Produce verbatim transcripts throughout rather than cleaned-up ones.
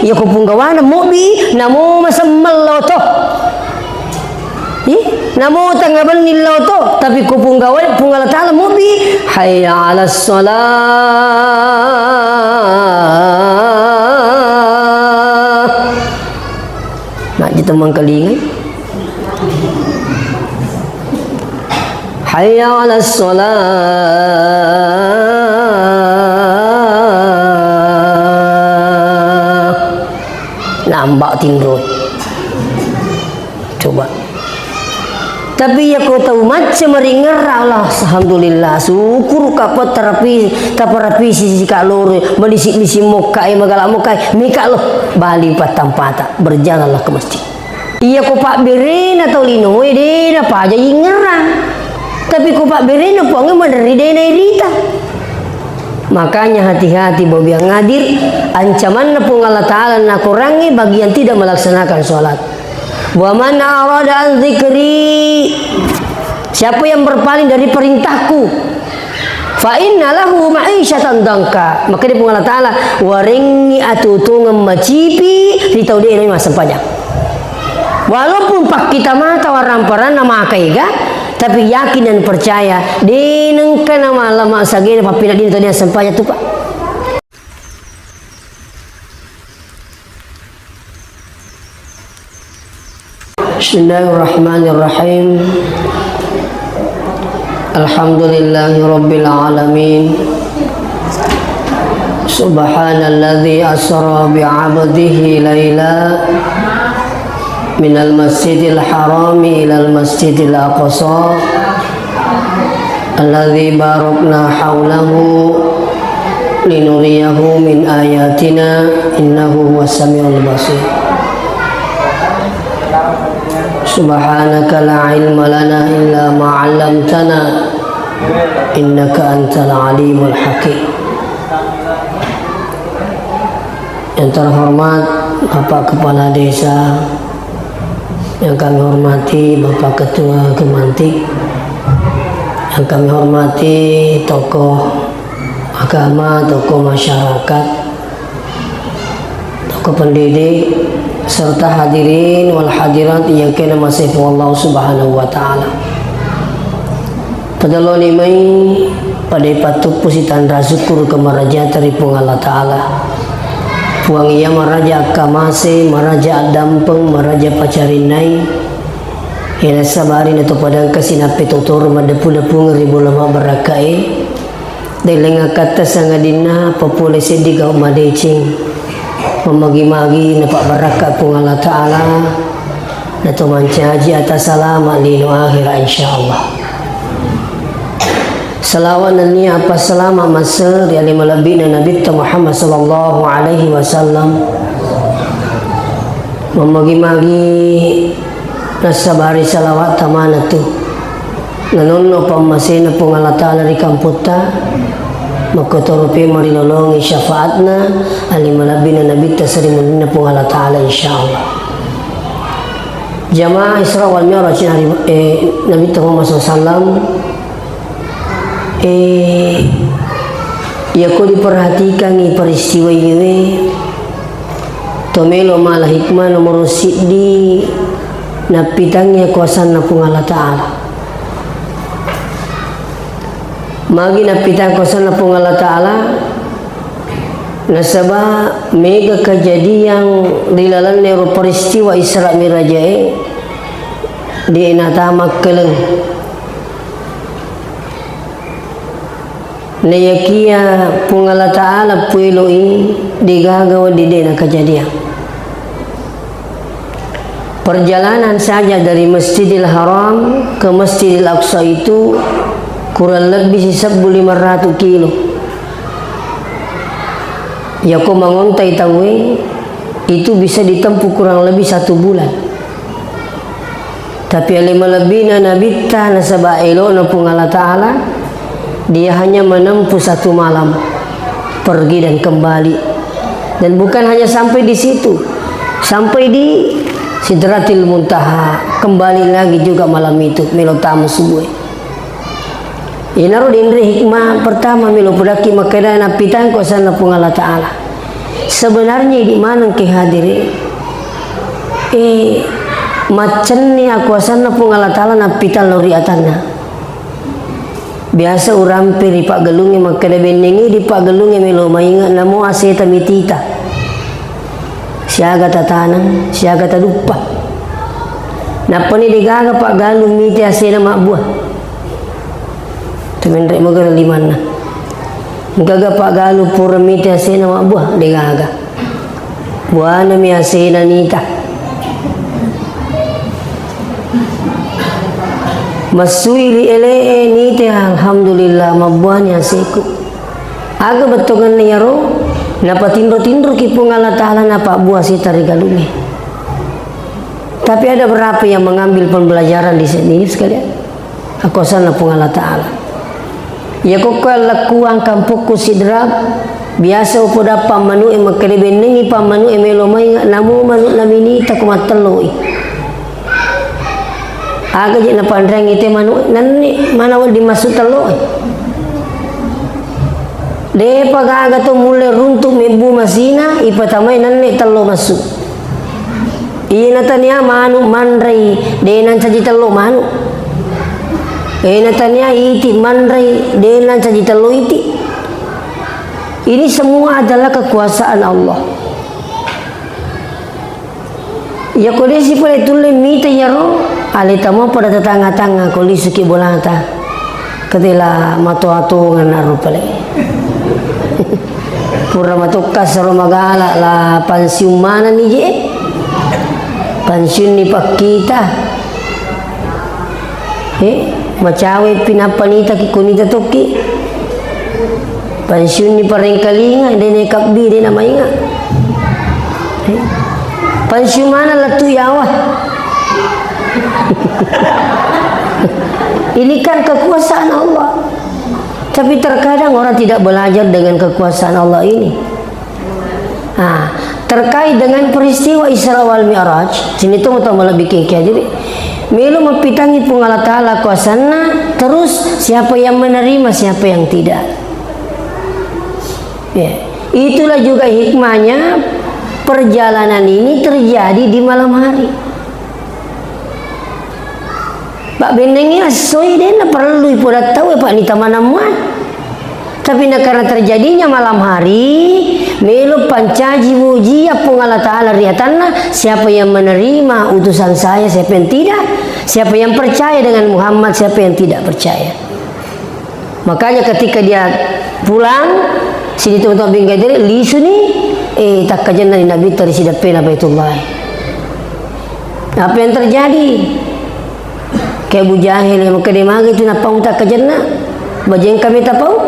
Iya ko punggawana mobbi, namo masemmel loto. Ih, namo tengnga benni loto, tapi ko punggawa, Puang Allah Ta'ala mobbi, "Hayya 'alas shalah." Nah, di teman kelingai. "Hayya 'alas shalah." Nambah tinro. Coba. Tapi iya ko tau macca maringerra, Allah, alhamdulillah, syukur ka pa tarapi, taparapisi sika loro, malisi-lisi mokka e, magala mokka e, mika lo, bali pattampata, berjalanlah ke masjid. Iya ko pabberena tau linoe, de napaja ingerang. Tapi ko pabberena Puangnge maderri de nairita. Makanya hati-hati, Babiang Adir, ancamanna Puang Allah Ta'ala nakorangngi bagi yang tidak melaksanakan sholat. "Wa man arada an dzikri," siapa yang berpaling dari perintahku, "fa inna lahu ma'isyatan dhanka," maka dia Puang Allah Ta'ala warengngi atutungeng macipi ri tau de' nawi massempajang. Walaupun pakkita mata waramparanna maka ega, tapi yakin dan percaya, de' nengka namala massagena pappina dina tau de' nassempajang tu, Pak. Bismillahirrahmanirrahim. Alhamdulillahi rabbil alamin. Subhanalladzi asra bi 'abdihi laila minal masjidil harami ilal masjidil aqsa. Alladzi barakna haulahu linuriyahu min ayatina innahu huwas samiul basir. Subhanaka la ilma lana illa ma 'allamtana innaka antal alimul hakim. Yang terhormat Bapak Kepala Desa, yang kami hormati Bapak Ketua Kemantik, yang kami hormati tokoh agama, tokoh masyarakat, tokoh pendidik, serta hadirin wal hadirat yang kena masih Allah Subhanahu wa Ta'ala. Pada loni mai, pada ipatuppusi tanra syukur ke maraja ri Puang Allah Ta'ala. Puang iya maraja akkamase, maraja addampeng, maraja pacarinnai. Iya nasabari nato padangka sinappe totoro maddepu-depung ri bola mabbarakkae. Deleng akkatta sangadinna papole seddi gau madeceng. Mamagi-magi napabbarakka Puang Allah Ta'ala. Nato mancaji ata salama lino akhira insyaallah. Salawat nennia apa salama masse ri ale malebbina Nabitta Muhammad sallallahu alaihi wasallam. Mamagi-magi nassabari salawat tamana tu. Nanonno pammasena Puang Allah Ta'ala ri kampotta, makkotoropi marilolongi syafaatna ale malebbina Nabitta seri mulinna Puang Allah Ta'ala insyaallah. Jamaah Isra wal Mi'raj nari, eh, Nabitta Muhammad sallallahu alaihi wasallam, eh, iyako diperhatikangi peristiwa iyewe, to melo mala hikmah nomoro siddi nappitangngi kuasanna Puang Allah Ta'ala. Magi nappitang kuasanna Puang Allah Ta'ala? Nasaba mega kejadian ri lalenna ero peristiwa Isra Mi'rajae, de' natama keleng. Naiyakia Puang Allah Ta'ala pueloi, degaga wedding de' nakajadiang. Perjalanan saja dari Masjidil Haram ke Masjidil Aqsa itu kurang lebih sisebbu lima ratus kilo. Yako mangontai tauwe, itu bisa ditempuh kurang lebih satu bulan. Tapi ale malebbina Nabitta nasaba elo'na Puang Allah Ta'ala, dia hanya menempuh satu malam, pergi dan kembali. Dan bukan hanya sampai di situ, sampai di Sidratil Muntaha, kembali lagi juga malam itu, melo tama subuh. Inaro denre hikmah pertama melo pudakki makkeda nappitang kuasanna Puang Allah Ta'ala. Sebenarnya idi maneng ke hadire, eh, maccenni akuasanna Puang Allah Ta'ala nappitang lao ri atanna. Biasa urampe ri paggelungnge makkeda bennengngi di paggelungnge melo mainga namo aseta mitita. Siaga tataneng, siaga taduppa. Nappani degaga paggalung mite asena mabbua. Temenre magara limanna. Gaga paggalung pura mite asena mabbua, degaga. Buanami asena nita. Massui ri ele'e nite, alhamdulillah, mabbuani aseku. Aga bettuanna iyaro? Napatinro-tinroki Puang Allah Ta'ala napabbua aseta ri galungnge. Tapi ada berapa yang mengambil pembelajaran di sini, sekalian? Akuasanna Puang Allah Ta'ala. Iya kokko allekkuang kampokku Sidrap, biasa upodappa manu'e makkeda bennengngi pa manu'e melo mainga namo manu'na minita ko mattelloi. Aga je napanreang ite manu'e, nanni mana wedding massu telloe. Depa gaga to mulle runtu mebbu masina, ipatamai nanne tello massu. Ina tania manu manrei, de nancaji tello manu. Ina tania iti manrei, de nancaji tello iti. Ini semua adalah kekuasaan Allah. Iya ko desi pole tulle mita iyaro, aleta mo pada tetangga-tangga ko lisuki bolata. Ketela matoa-toa nganaro pale. Pura matokka sero magala la pensiun manani je. Pensiunni pakkita. Eh, macawe pi nappa nitaki ko nita tokki. Pensiunni parengkalinga, de ne kabbi, de na mainga. Eh, pensiun mana lettu yawa? Ini kan kekuasaan Allah. Tapi terkadang orang tidak belajar dengan kekuasaan Allah ini. Nah, terkait dengan peristiwa Isra wal Mi'raj, sini tu mau tambah lebih kengkeh aja deh. Melo mappitangi Puang Allah Ta'ala kuasanna, terus siapa yang menerima, siapa yang tidak. Ya, itulah juga hikmahnya perjalanan ini terjadi di malam hari. Pak bennengngi assoi dena perlu ipoda tau, Pak, nita manammuan. Tapi na karena terjadinya malam hari, melo pancaji muji Puang Allah Ta'ala ri atanna, siapa yang menerima utusan saya, siapa yang tidak, siapa yang percaya dengan Muhammad, siapa yang tidak percaya. Makanya ketika dia pulang, sini teman-teman bingkai diri, lisu ni, eh, takkajenna ni Nabi tari sidappena Baitullah. Apa yang terjadi? Kayak Abu Jahil, yang makkeda magi itu nappa utak kajenna, bajeng kami tapau.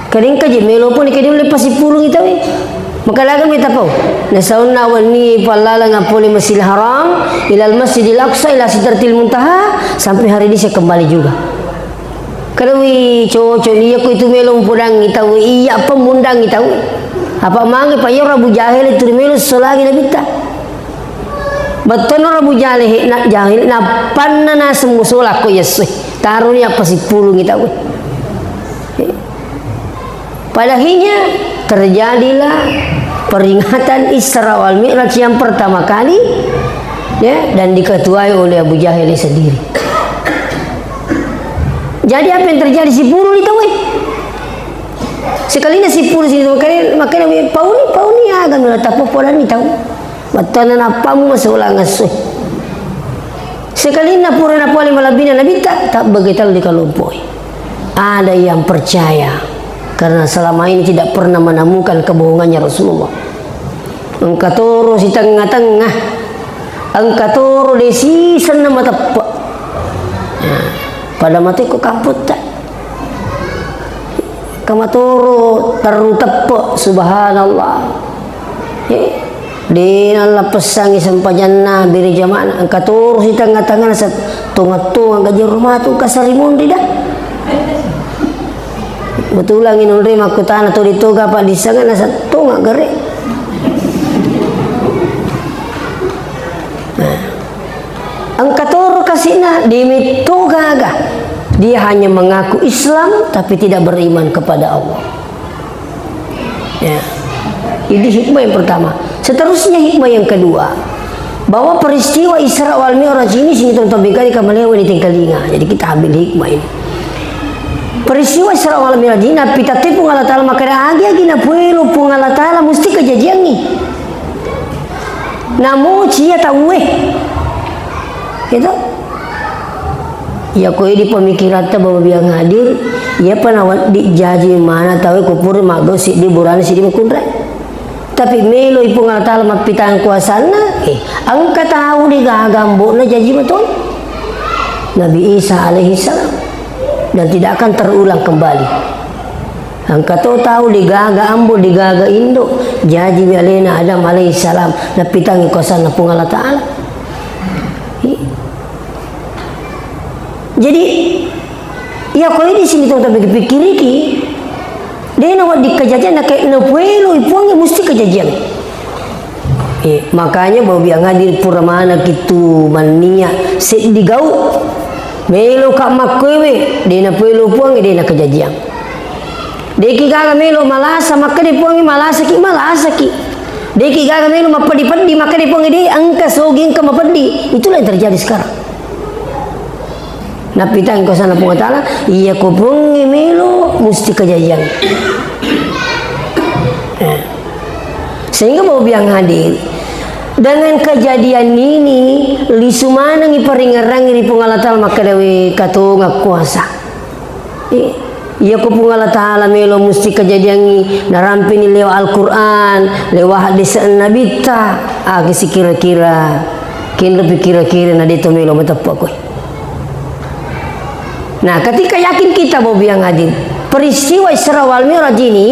Kadang kaji melo pun kadang lepas sipulung itu, eh. Maka laga mi tapau. Nasaunna wenni pallalang pole Masjidil Haram, ilal Masjidil Aqsa, ila Sidratil Muntaha, sampai hari ini saya kembali juga. Kadawi cocok ni, iya ko itu melo mpudangi tau, iya apa mundangi tau. Apa mangi pa iya Abu Jahil itu melo solagi Nabitta. Bettono Abu Jahil, na Jahil, nappanna naseng musola ko yesse. Taroni apa sipulungi tau. Padahinya terjadilah peringatan Isra wal Mi'raj yang pertama kali, ya, dan diketuai oleh Abu Jahil sendiri. Jadi apa yang terjadi? Sipulungi tau, eh. Sekalinya sipulung sini, makanya, makanya, pauni, pauni, aga mela tapo polani tau. Mattana nappamu masolang esso. Sekalinna pura napole malebbina Nabitta, tabbege talli kalompoi. Ada yang percaya karena selama ini tidak pernah menemukan kebohongannya Rasulullah. Engka toro sitengnga-tengnga, engka toro desisenna mateppe. Nah, pada mate ko kamputta. Kamatoro terru teppe, subhanallah. Eh, de nalappessangi sempajanna bere jama'na, engka toro sitengnga-tengnga nasab tonga-tonga gajero matu engka sarimunri da. Betulangi nonre makkutana to ditoga apa disanga nasab tonga gare. Nah. Engka toro kasina, dimitto gaga. Dia hanya mengaku Islam, tapi tidak beriman kepada Allah. Ya. Ini hikmah yang pertama. Seterusnya, hikmah yang kedua, bahwa peristiwa Isra wal Mi'raj ini sini tonton bengkali kamalewa ini tengkalinga. Jadi kita ambil hikmah ini. Peristiwa Isra wal Mi'raj ini, nappitattoi Puang Allah Ta'ala makkeda, agi-agi napuelo Puang Allah Ta'ala musti kajajiangngi. Namo cia tauwe. Gitu. Iya ko idi pemikiratta Bapak Biang hadir, iya pa nawedding jaji mana tauwe ko pura maggau siddi burane siddi makunrai. Tapi meloi Puang Allah Ta'ala mappitang kuasanna, eh, engka tau degaga ambo'na jaji matoi. Nabi Isa alaihi salam. Dan tidak akan terulang kembali. Engka to tau degaga ambo, degaga indo, jaji mi alena Adam alaihi salam, nappitangi kuasanna Puang Allah Ta'ala. Jadi, iya ko idi sini tong tapi pikiriki, de nawedding kajajiang, nake napueloi Puang musti kajajiang. Eh, makanya Bapak Biang hadir pura maneng kitu mannia seddi gau. Melo ka makkoewe, de napuelo Puang, de nakajajiang. Deki gaga melo malasa, makkeda Puang malasaki, malasaki. Deki gaga melo mapeddi-peddi, makkeda Puang de engka sogi engka mapeddi. Itulah yang terjadi sekarang. Nappitang kuasanna Puang Ta'ala, iya ko Puang melo musti kajajiang. Nah, sehingga Bapak Biang hadir, dengan kejadian ini, lisu manengi paringerangi ri Puang Allah Ta'ala makkeda, we katonga kuasa. Eh, iya ko Puang Allah Ta'ala melo musti kejadiangi, narampini lewat Al-Quran, lewat hadis Nabitta, agi sikira-kira, kenro pikira-kira na deto melo mateppa koe. Nah, ketika yakin kita, Bapak Biang hadir, peristiwa Isra wal Mi'raj ini,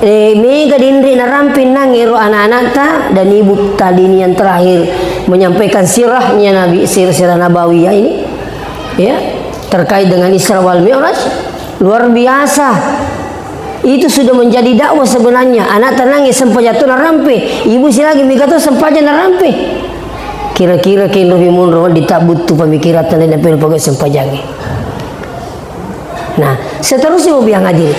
eh, mega denre narampe nang ero anak-anakta dan ibu tadi ini yang terakhir menyampaikan sirahnya Nabi, sir-, sirah Nabawiyah ini, ya, terkait dengan Isra wal Mi'raj, luar biasa. Itu sudah menjadi dakwah sebenarnya. Anak tenang ya sempajang tu narampe. Ibu silagi mega tu sempajang narampe. Kira-kira kenro mi monro ditabuttu pemikiran tadi nape pegawai sempajangnge. Nah, seterusnya Bapak Biang hadir.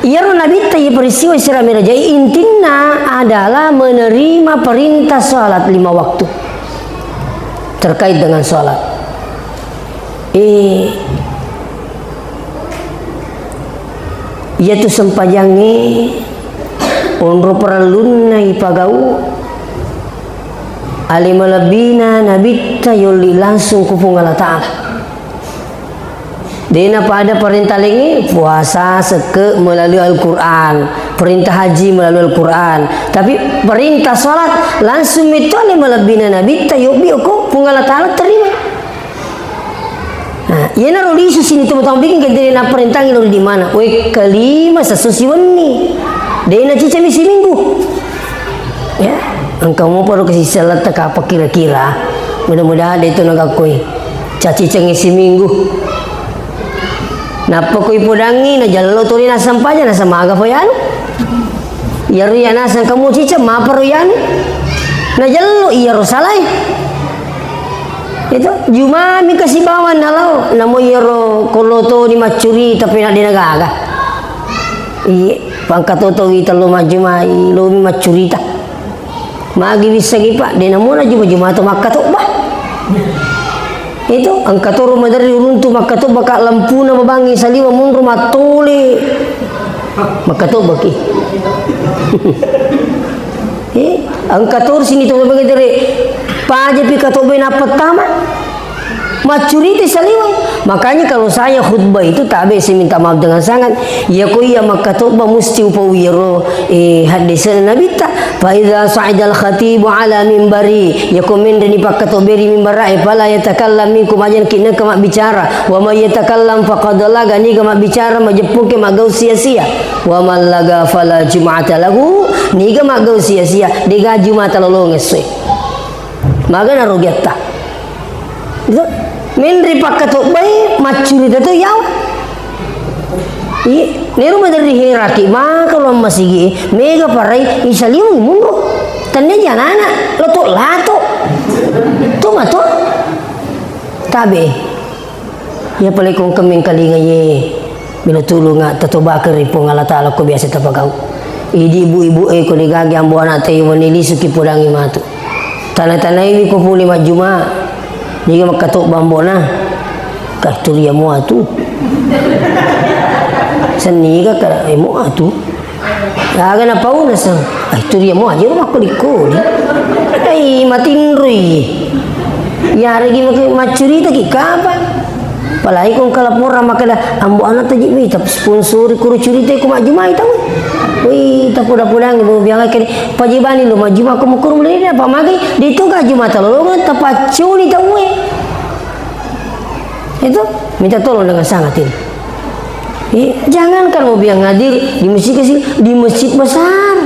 Iyaro Nabitta iya peristiwa Isra Mi'raj intinna adalah menerima perintah salat lima waktu. Terkait dengan salat. Eh, iyatu sempajangnge onro parellunna ipagau, ale malebbina Nabitta yolli langsung ku Puang Allah Ta'ala. Dena pada perintah laingnge, puasa, sekke melalui Al-Quran, perintah haji melalui Al-Quran, tapi perintah salat langsung metto ale malebbina Nabitta yobbi ko Puang Allah Ta'ala terima. Nah, iyanaro lisu sini tau-tau bikin kenteri napparentangi lo di mana? Wekka lima sesso siwenni. De nacicami siminggu. Ya, engka moparo kasi saletta kapa kira-kira. Mudah-mudahan de to nagakkoi. Cacicengi siminggu. Nappa koi podangi najallo tori nasampaja nasamaga foyanu. Iyaro iya naseng kamu ciceng maparo iyanu. Najallo iyaro salai. Itu, jumami kasi bawang nalao, namo iyaro kolotoni maccurita pena dena gaga. Iye, pangkatoto wita lo majjumai, lomi maccurita. Magi wissengi, Pak, dena mona juma-juma to makkatobba. Itu, engka toro maderri uruntu makkatobba ka lampuna mabangi saliwa monro mattole. Makkatobbaki. Eh, engka toro sini to mabangi dere. Pajapi katobba nappa tama. Maccurita saliweng. Makanya kalau saya khutbah itu tabe saya minta maaf dengan sangat. Iya ko iya makkatobba musti upau iyaro, eh, haddese'na Nabitta. Fa idza sa'idal khatibu ala mimbari. Iya ko menreni pakkatobba ri mimbara'e, fala yatakallam minkum, aja' ki nengka mabbicara. Wa may yatakallam faqad laga, niga mabbicara majeppungke maggau sia-sia. Wa man laga fala jum'ata lahu, niga maggau sia-sia, dega jumata lolongeng essoe. Magana rugiatta. Itu, menri pakkatobbai, maccurita to yawa. Iya, nero maderri heraki, maka lo masigi, mega parai, isaliweng munro. Tania janana, loto lato. Tu mato. Tabe. Iya pale ko engka mengkalinga ye, melo tulunga tatobakeng ri Puang Allah Ta'ala ko biasa tapagau. Idi ibu-ibu e, ko degage ambo ana taiwenni lisuki podangi matu. Tana-tanaiwi ko pole majjuma, niga makkatobba ambona. Ka turiya mo atu. Senniga ka, eh, mo atu. Aga napauna sang. Ai turiya mo aja makko dikoli. Ai matinroi. Yaregi maccurita ki kapa. Apalagi ko engka laporan makkeda, "Ambo ana taji wita sponsori kuro curita ko majjumai tau." Wih, tapoda-podangi lo biang kene. Pajibani lo majjuma ko mukuru mulai apa magai, ditu ka juma talolongan tapaccuni tau e. Itu minta tolong dengan sangat ini. Iya, jangankan mau biang hadir di masjid kecil, di masjid besar.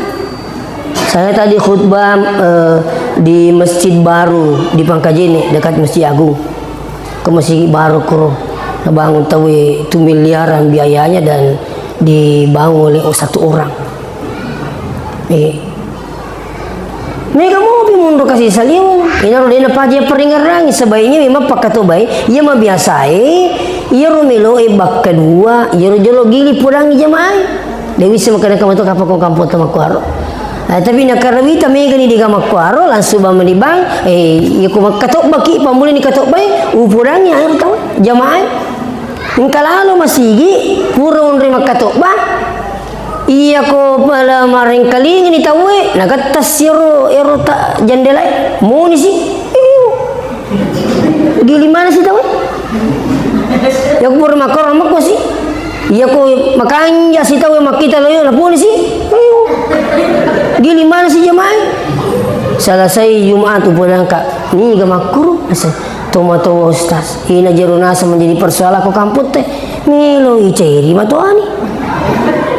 Saya tadi khutbah, eh, di masjid baru di Pangkajene, dekat Masjid Agung. Ke Masjid Baru kuro, nabangun tau itu miliaran biayanya dan dibangun oleh satu orang. Eh. Mega mopi munro kasi saliweng. Inaro dena paja peringerangi, sebaiknya memang pakkatobai, iya mabiasae, iyaro melo e bakka dua, iyaro jolo gili purangi jamaah. De wisseng makkeda engka mato kapang ko kampong tau makkuaro. Eh, tapi nakkarawita megani dega makkuaro, langsung bang mani bang, eh, iya ko makkatobbaki, pammulani katobbai, upurangi aero tau, jamaah. Engka lalo masigi, pura onroi makkatobba, iya ko pala marengkalingini tauwe, nagattas ero, ero ta-, jendelae, monisi. Iu. Gili manasi tauwe. Iya ko pura makkoro makkosi. Iya ko makanja si tauwe makkita loyo napuni si. Ayo. Gili manasi jamaah. Selesai Jumat upodangka. Niga makkuru? Asa tomatoa ustaz. Ina jero nasa menjadi persoalan ko kampung te. Melo icairi matoani.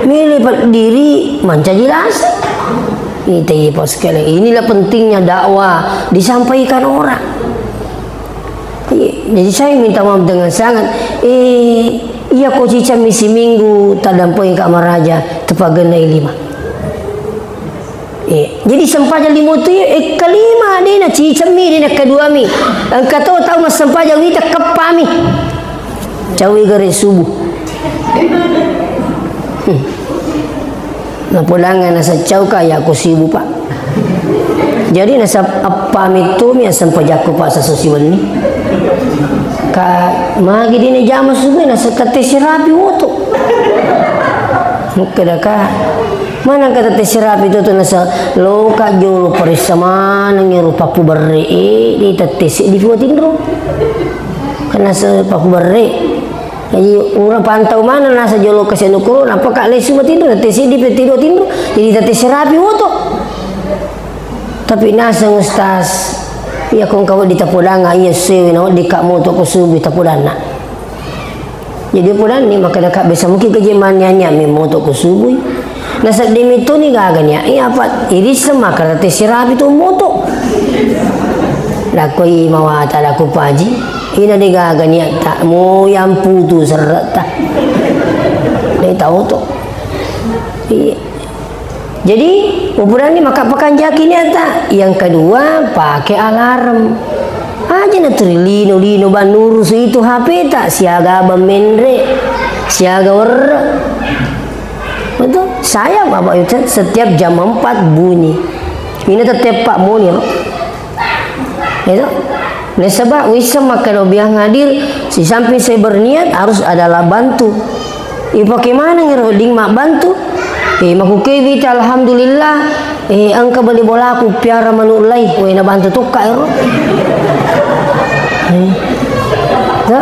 Melo paddiri mancaji lasa. Ita iye pas sekali. Inilah pentingnya dakwah disampaikan orang. Iya, jadi saya minta maaf dengan sangat. Eh, iya ko cicammi siminggu taddampengika maraja, tepagennai lima. Iya, jadi sempajang lima tu iya, eh, kalima dena cicammi, dena keduami. Engka to tau massempajang wita keppami. Cawi gare subuh. Hmm. Napodangnga naseng cau ka, ya ko sibu, Pak. Jadi nasab appa mittumi aseng pajakku, Pak, sasso siwenni. Ka magi dini jama subuh naseng tette sirapi woto. Mukkeda ka, mana ka tette sirapi to, to naseng loka jolo paressa maneng ero pappu berre e, di tette seddi pi watinro. Karena se pappu berre. Jadi, ura pantau maneng nasa jolo kasi anu kuro, nappa ka lesu matinro, tette seddi pe tiro tinro, jadi tette sirapi woto. Tapi naseng ustaz, iya ko engka wedding tapodanga, iya sewe na wedding ka moto ko subuh tapodanna. Jadi podanni makkeda ka biasa mungkin kejemannya nya mi moto ko subuh. Naseddimi toni gaga nia, iya, apa irisseng maka tette sirapi to moto. Lakkoi mawata, lakko paji, ina de gaga niatta, moyang putu serretta. De tau to. Iya. Jadi, upuranni maka pakanjaki niatta. Yang kedua, pakai alarm. Aja na tuli lino-lino bang nurusu itu H P ta, siaga bang menre, siaga werre. Betul? Saya Bapak Ustaz, setiap jam empat bunyi. Ini tetep Pak Munir. Itu. Nasaba wisseng makkeda biang hadir, di samping saya berniat, harus adalah bantu. Ipake maneng ero ding mabbantu. Eh, makkukkuewi ta, alhamdulillah. Eh, engka bali bolaku piara manu lai, weh, nabantu tokka ero. Eh. Ta?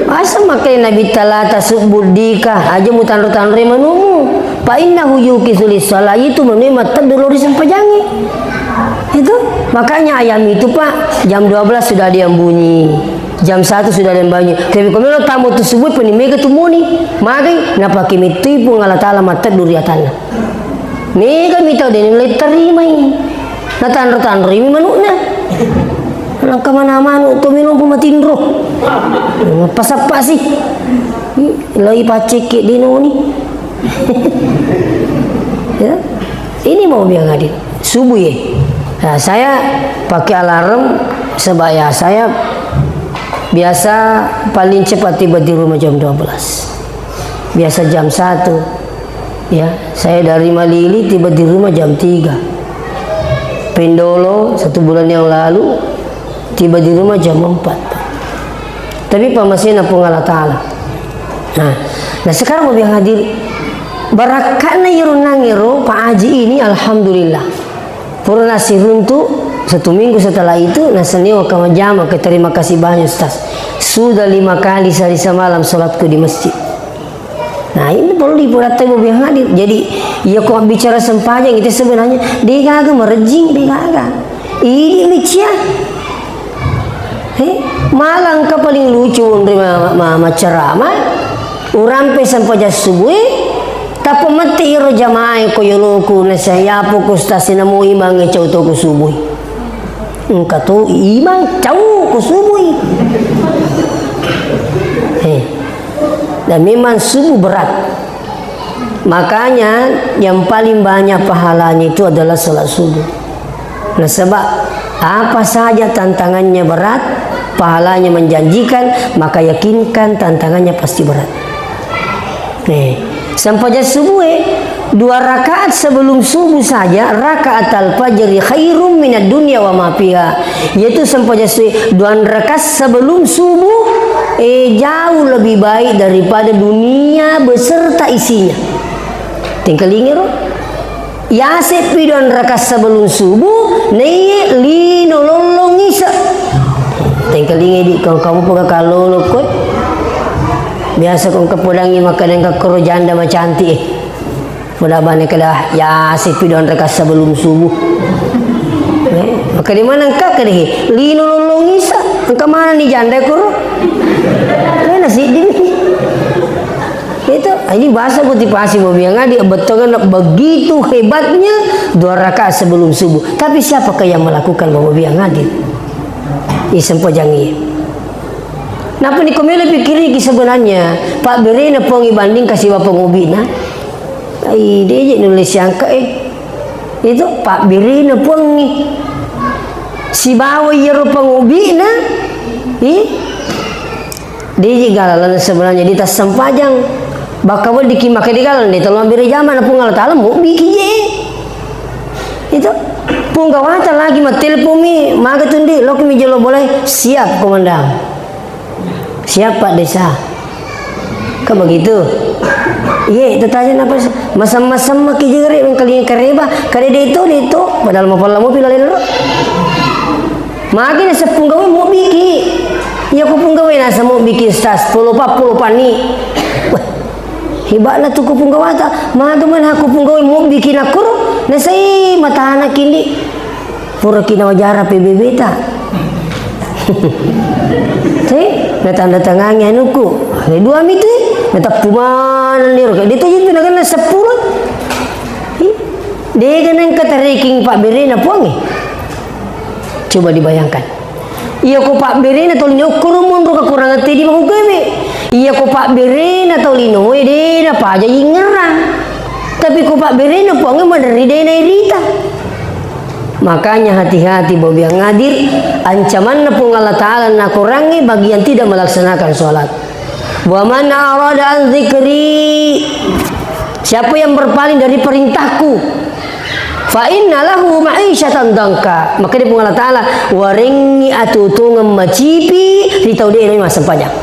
Asa makkai Nabitta la tasubbu dika, aja mutanro-tanroi manumu. Fa innahu yuqidhu lis shalah, itu manue matteddu lao ri sempajangnge. Itu, makanya ayam itu, Pak, jam dua belas sudah ada yang bunyi. Jam satu sudah ada yang bunyi. Tapi ko melo tamu tu subuh, pani mega tu muni. Magai, napake mettui Puang Allah Taala matteddu ri atanna. Mega mi tau de' nalai tarimai. Natanro-tanroi mi manu'na. Nangka mana manu' to mi lompo matinro. Pasappa si. Loi paccekke' de' noni. Ya. Ini mau biang adil. Subuh ya. Nah, saya pakai alarm sebab ya saya biasa paling cepat tiba di rumah jam dua belas. Biasa jam satu. Ya, saya dari Malili tiba di rumah jam tiga. Pendolo satu bulan yang lalu tiba di rumah jam empat. Tapi pamasena Puang Allah Ta'ala. Nah, nah sekarang mau bilang hadir, barakka'na iyaro nangero Pak Haji ini, alhamdulillah. Pura nasiruntu, satu minggu setelah itu, nasenni waka majama ke, terima kasih banyak Ustaz. Sudah lima kali sehari semalam sholatku di masjid. Nah, ini perlu diperhatikan, Bu, yang hadir. Jadi, iya, ko bicara sempajang itu sebenarnya de gaga merejing, de gaga. Ini lucu ya. Eh, malah engka paling lucu, unri ma-, ma-, ma-, macerama. Urampe sempajang subuh, eh, tappa mette iro jamaah ko yoloku, na saya apa ko ustaz, na mo imang e cau to ko subuh. Engka to imang cau ko subuh. Eh. Dan memang subuh berat. Makanya yang paling banyak pahalanya itu adalah sholat subuh. Nasaba apa saja tantangannya berat, pahalanya menjanjikan, maka yakinkan tantangannya pasti berat. Nih, sempajang subuh, eh, dua rakaat sebelum subuh saja, rakaat al-fajri khairum minad dunya wa ma fiha. Yaitu sempajang subuh, dua rakaat sebelum subuh, eh, jauh lebih baik daripada dunia beserta isinya. Tengkalinga ro. Yaseppi dua rakaat sebelum subuh, naiye lino lollong isa. Tengkalinga di, kamu, kamu pega kalolo ko. Biasa ko kepodangi makkeda engka koro janda macantik, eh. Poda bane keda, yaseppi dua rakaat sebelum subuh. Eh, makkeda mana engka kede, lino lollong isa. Engka mana ni janda koro? Eh, nasi di. Itu, ini bahasa motivasi, Bapak yang hadir, betul kan? Begitu hebatnya dua rakaat sebelum subuh. Tapi siapakah yang melakukan, Bapak yang hadir? Ini sempajang iya. Napa ni ko melo pikkiriki sebenarnya? Pabberena Puang ibanding kasi bapa ngobina. Ai, de je nulis siangka, eh. Itu pabberena Puang ni. Sibawa iyaro pangobina, ih. De je galalana sebenarnya di tassempajang. Bakka weddikki makkeda galang de talo mabbere jama na Puang Allah Taala, mobbiki je. Itu. Punggawata lagi mattelpon mi, maga tu ndi, lokki mi jolo bolae, siap komandan. Siap Pak Desa. Kan begitu. Iye, itu tanya napa sih? Masam-masam maki jere mengkalinga kareba, kade de to, de to, padahal mapalla mopi laleng ro. Magi naseng punggawe mobbiki. Iya ko punggawe naseng mobbiki, Ustaz. Polo pa, polo pani. Wah, hebatna tu ko punggawata. Magi mana ko punggawe mobbiki nakuro. Nasai matana kindi. Puraki nawajara P B B ta. Te, natanda tangangi anuku. Ada dua mitu. Natappu mana niro. Kayak dia tu je tu nakenna seppulo. Ih, dega nengka tareking pabberena Puangnge. Coba dibayangkan. Iya ko pabberena tau lino, ukkuru monro kekurangan tedi makukewe. Iya ko pabberena tau linoe, de napaja ingerang. Tapi ko pabberena Puangnge maderri de nairita. Makanya hati-hati, Bapak yang hadir, ancamanna Puang Allah Ta'ala nakorangngi bagi yang tidak melaksanakan sholat. "Wa man arada an dzikri," siapa yang berpaling dari perintahku, "fa inna lahu ma'isyatan dhanka," maka dia Puang Allah Ta'ala warengngi atutungeng macipi ri tau de nawi massempajang.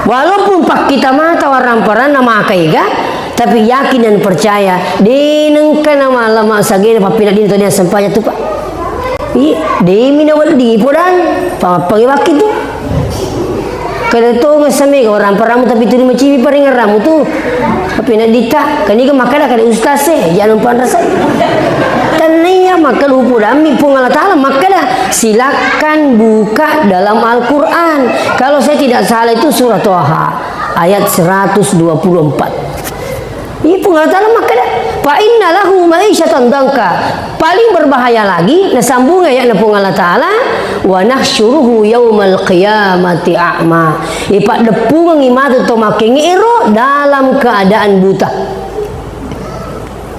Walaupun pakkita mata waramparanna makaega, tapi yakin dan percaya, de nengka namala massagena pappeneddinna tau de nassempajang tu, Pak. Iya, demi nawedding podang, pa-, pagi waktu itu. Kada to ngasame ka waramparamu tapi tuli macipi parengerramu tu. Tapi na dita, kaniga makkada kada ustaz e, jangan panrasa. Tania maka lupu dami Puang Allah Ta'ala makkada, silakan buka dalam Al-Quran. Kalau saya tidak salah itu surah Toha ayat seratus dua puluh empat. Ih, Puang Allah Ta'ala makkada, "Fa inna lahu ma'isyatan dhanka." Paling berbahaya lagi, nasambung ayatna Puang Allah Ta'ala, "Wa nahsyuruhu yaumal qiyamati a'ma." Ipaddeppungengngi matu to makkengngero dalam keadaan buta.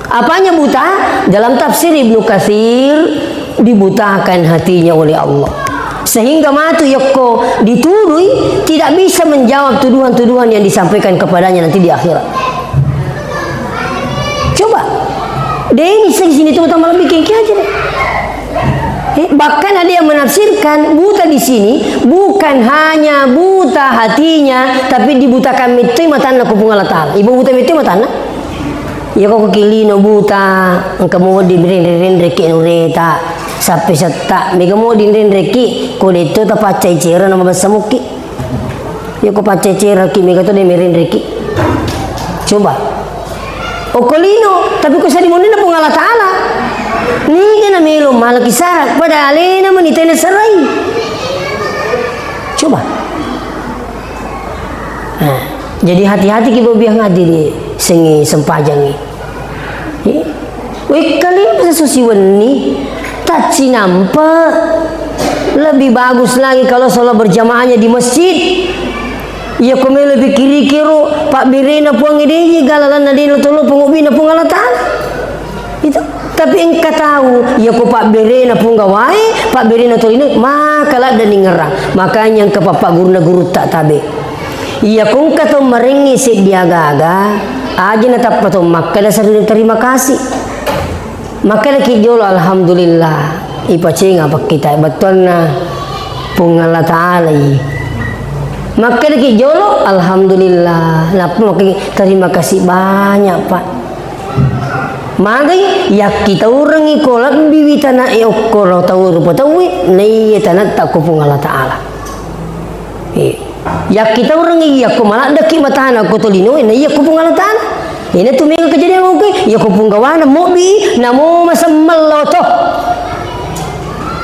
Apanya buta? Dalam tafsir Ibnu Katsir, dibutakan hatinya oleh Allah. Sehingga matu yakko ditudui tidak bisa menjawab tuduhan-tuduhan yang disampaikan kepadanya nanti di akhirat. Deni sing sini tu utama lebih kengki aja deh. Eh, bahkan ada yang menafsirkan buta di sini bukan hanya buta hatinya, tapi dibutakan metoi matanna ku Puang Allah Ta'ala. Ibu buta metoi matanna. Ya kok kilino buta, engka mau di renre-renre ke nureta, sampai setak, mega mau di renre ki, ko detto tapaccai cera nama basa muki. Iya ko pacceceraki mega to de merenreki. Coba. Okko lino, tapi ko sadi monrinna Puang Allah Ta'ala. Niga na melo malaki sara, pada alena mani tena serai. Coba. Nah, jadi hati-hati ki bobiang adi di sengi sempajangi. Eh, wekkalimpa sesusi wenni, taccinampa, lebih bagus lagi kalau sholat berjamaahnya di masjid. Iya ko melo pikiriki ro, pabberena Puang ede je galalanna de lo tolo pengobbina Puang Allah Ta'ala. Itu. Tapi engka tahu, iya ko pabberena Puang gawae, pabberena tolino, maka ladda ningerang. Makanya engka papa guruna gurutta tabe. Iya ko engka to marengngi seddi aga-aga, aja natappa to makkeda sering terima kasih. Makkedaki jolo, "Alhamdulillah, ipacenga pakkita bettuanna Puang Allah Ta'ala i." Makkedaki jolo, "Alhamdulillah." Nappa makkeda, "Terima kasih banyak, Pak." Magai, yakkitaurengngi ko lebbiwi tanae okko ro tau rupa tauwe, naiya tanatta ko Puang Allah Ta'ala. Eh, yakkitaurengngi yakko maladdeki matana ko tolinoe, na iya ko Puang Allah Ta'ala. Ina tu mega kejadian oke, iya ko punggawana mobbi, namo masemmel loto.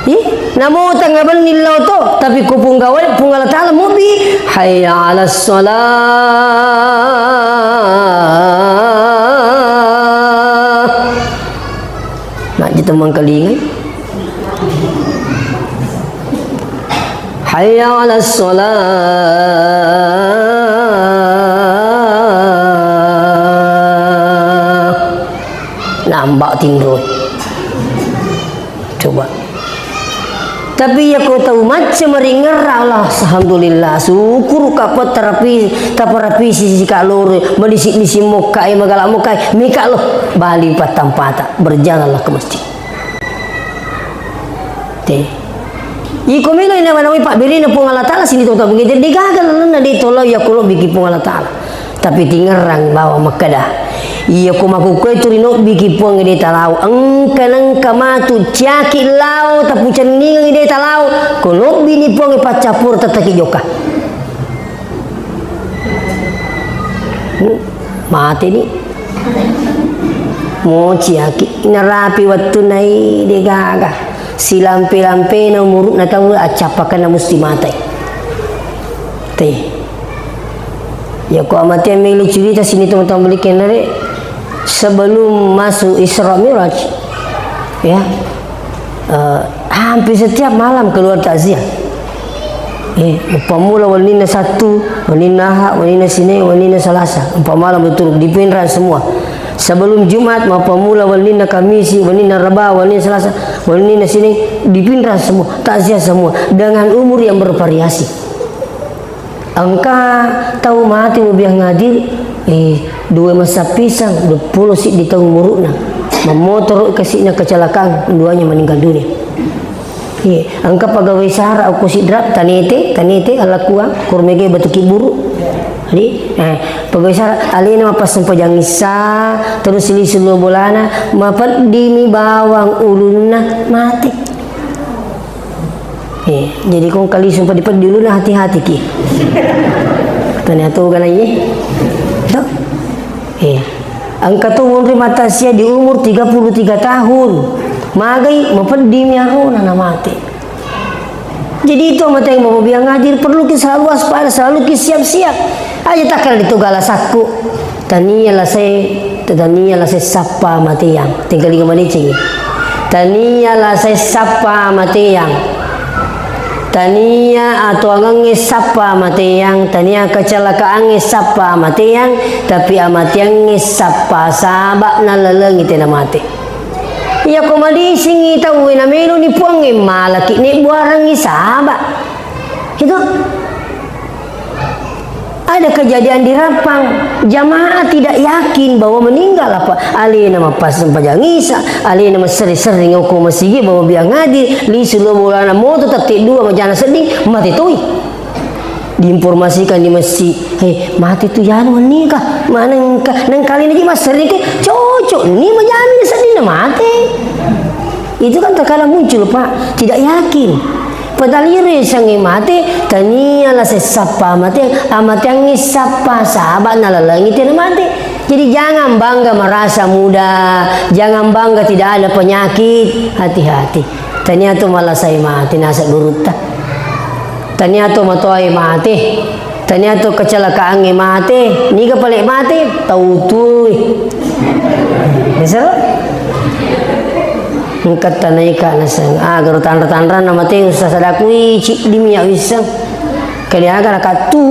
Ih, namo tengnga benni loto, tapi ko punggawa, Puang Allah Ta'ala mobbi, "Hayya 'alas shalah." Najji temmang kalingai. "Hayya 'alas shalah." Nambah tinro. Coba. Tapi iya ko tau macca maringerra, Allah, alhamdulillah, syukur ka pa tarapi, taparapisi sika loro, madisi-disi mokka e, magala mokka e, mika lo, bali pattampata, berjalanlah ke masjid. Te. Iko melo ina manawai pabberena Puang Allah Ta'ala sini tau tabungi, jadi gagal lalenna de tolao iya ko lobbiki Puang Allah Ta'ala. Tapi tingerrang bawang makkeda, iya ko makkukkoe tu rinobbiki Puang de talao, engka nengka matu ciaki lao tapucenningeng de talao, ko lobbini Puang paccappur tettaki jokka. Hmm, mateni. Mociaki, narapi wettunna i de gaga. Silampe-lampena umuru'na tau accappakenna musti matai. Te. Ya, ko amatia melo curita sini teman-teman beli kenare sebelum masuk Isra Mi'raj. Ya. Eh, hampir setiap malam keluar takziah. Eh, umpamula wenninna Sabtu, wenninna Ahad, wenninna Senin, wenninna Selasa. Empat malam berturut, dipinrang semua. Sebelum Jumat, umpamula wenninna Kamisi, wenninna Reba, wenninna Selasa, wenninna Senin, dipinrang semua, takziah semua dengan umur yang bervariasi. Engka tau mate mobiang hadir, eh, dua masa pisang, dua puluh siddi taung umuru'na. Mammotoro kasi'na kecelakaan, duanya meninggal dunia. Iya, engka pegawai sara okko Sidrap, tanete, tanete, alakua, kurmege batu kiburu. Jadi, eh, pegawai sara, alena mappassempajang issa, terus lisu lo bolana, mapeddimi bawang ulunna, mate. Eh, jadi kong kali sumpah dipeddi ulunna, hati-hati ki. Tania to gana iye. To? Eh, engka to monri matasia di umur tiga puluh tiga tahun. Magai, mapeddimi arona na mate. Jadi itu mate yang mau bilang hadir, perlu ki selalu waspada, selalu ki siap-siap. Aja takkala ditugala sakku. Tania lasai, tania lasai sappa mateang. Tingkalinga madecengi. Tania lasai sappa mateang. Tania atuangengnge sappa mateang. Tania kecelakaangnge sappa mateang. Tapi amateangnge sappa saba nalalengi tena mate. Iya ko madisingi tauwe nameloni puangnge malaki nebbuarengi saba. Itu. Ada kejadian di Rappang, jamaah tidak yakin bahwa meninggal apa. Alena mappassempajang Isa, alena massering-sering okko masigi bahwa biang hadir, lisu lo bolana moto tette dua majana sedding, mate toi. Diinformasikan di masjid, "Eh, mate tu yanu meninggal, mana engka, nengkalina ji massering ke, cocok ni majana sedding na mate." Itu kan terkadang muncul, Pak, tidak yakin. Padahal iro yasengnge mate, tania la sessappa mate, amateangnge sappa, saba' nalalengi tena mate. Jadi jangan bangga merasa muda, jangan bangga tidak ada penyakit, hati-hati. Tania to malasai mate, naseng gurutta. Tania to matoae mate. Tania to kecelakaangnge mate, niga pale mate, tau tuoi. Biasa lo? Engka tanaika naseng, ah, garo tanra-tanranna mate, ussa sadakui, ciddi minyak wisseng. Kaliaga nakattu?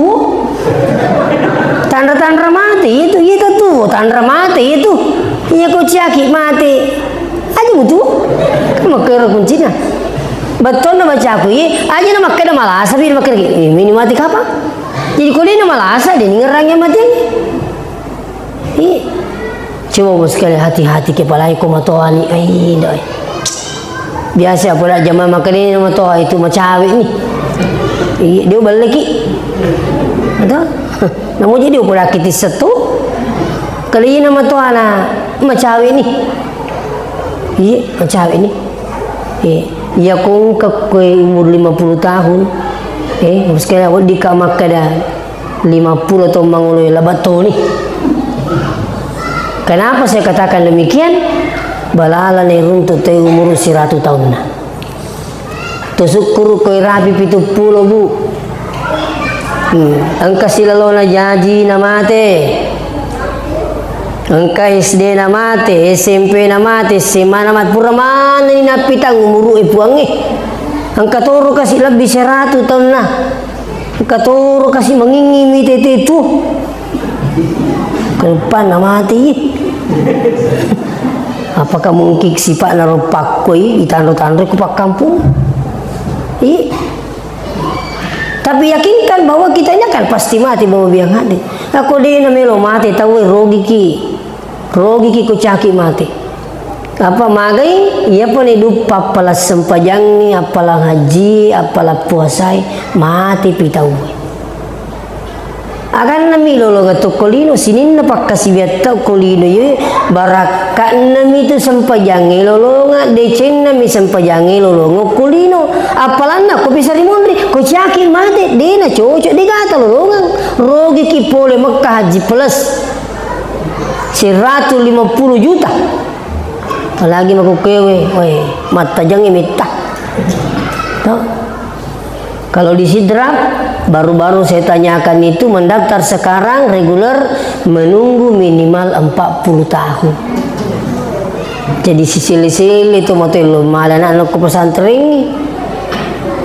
Tanra-tanra mate itu, itu tu, tanra mate itu. Iya ko ciaki mate. Aja mutu. Kan makkero kuncina. Bettonna bacaku, iya, aja na makkeda malasa, pi makkeda, eh, mini mate kapang. Jadi, ko de'na malasa, de' ningerrangi mate. Iya. Coba, Bos, sekali hati-hati ke palai ko matoani. Ai, doi. Biasa apa dak jamaah makkeda matoa itu macawe ni. Iya, dia balleki. Atau? Namu jadi apa dak kita setu? Kalau ini matoana macawe ni. Iya, macawe ni. Iya. Iya, ko engka koe umur lima puluh tahun. Eh, sekali weddikka makkeda lima puluh taung mangolo, labettoni. Kenapa saya katakan demikian? Balala nairuntu tau umur siratu taunna. Tusukkuru koi rapi pitu pulo, Bu. Hmm. Engka silalona jaji na mate. Engka S D na mate, S M P na mate, S M A na mate. Pura manenni nappitang umuru e puangnge. Engka toro kasi lebbi seratu taunna. Engka toro kasi mangingi mitete tu. Kelupanna mate, iya. Apakah mungkin sipa'na ro pakkoi itanro-tanro ku pakkampung? Iya. Tapi yakinkan bahwa kita ini akan pasti mati, bahwa biang hadir. Ako de' na melo mate tau e, rogiki. Rogiki ko caki mate. Apa magai? Iya pa ne duppa appalang sempajangngi, appalang haji, appalang puasai, mate pi tau e. Aganna mi lolongeng tokko lino, sininna pakkasiwiatta ko lino, ye barakka'na mi tu sempajangnge lolongeng, decenna mi sempajangnge lolongeng ko lino. Appalanna ko bisa rimunri, ko caki mate, de' na cocok, de' gata lolongeng. Rogiki pole Mekka haji plus. Siratu lima puluh juta. Apalagi makukkewe, weh, mattajangngi metta. Toh? Kalau di Sidrap, baru-baru saya tanyakan itu, mendaftar sekarang reguler, menunggu minimal empat puluh tahun. Jadi sisele-sele tu matoello, mala anakku pesantren ni.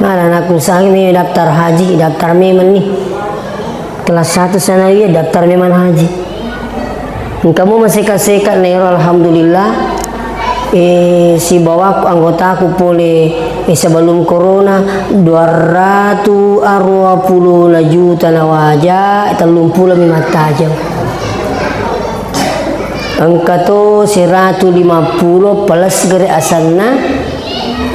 Mala anakku sangi daftar haji, daftar memang ni. Kelas satu sanawiyah daftar memang haji. Engka mo maseka-seka naero, alhamdulillah. Eh, sibawaku anggotaku pole, eh, sebelum corona, dua ratu arua pulo juta nawaja, tellung pulo mi mattajeng. Engka to siratu lima pulo plus gare asenna,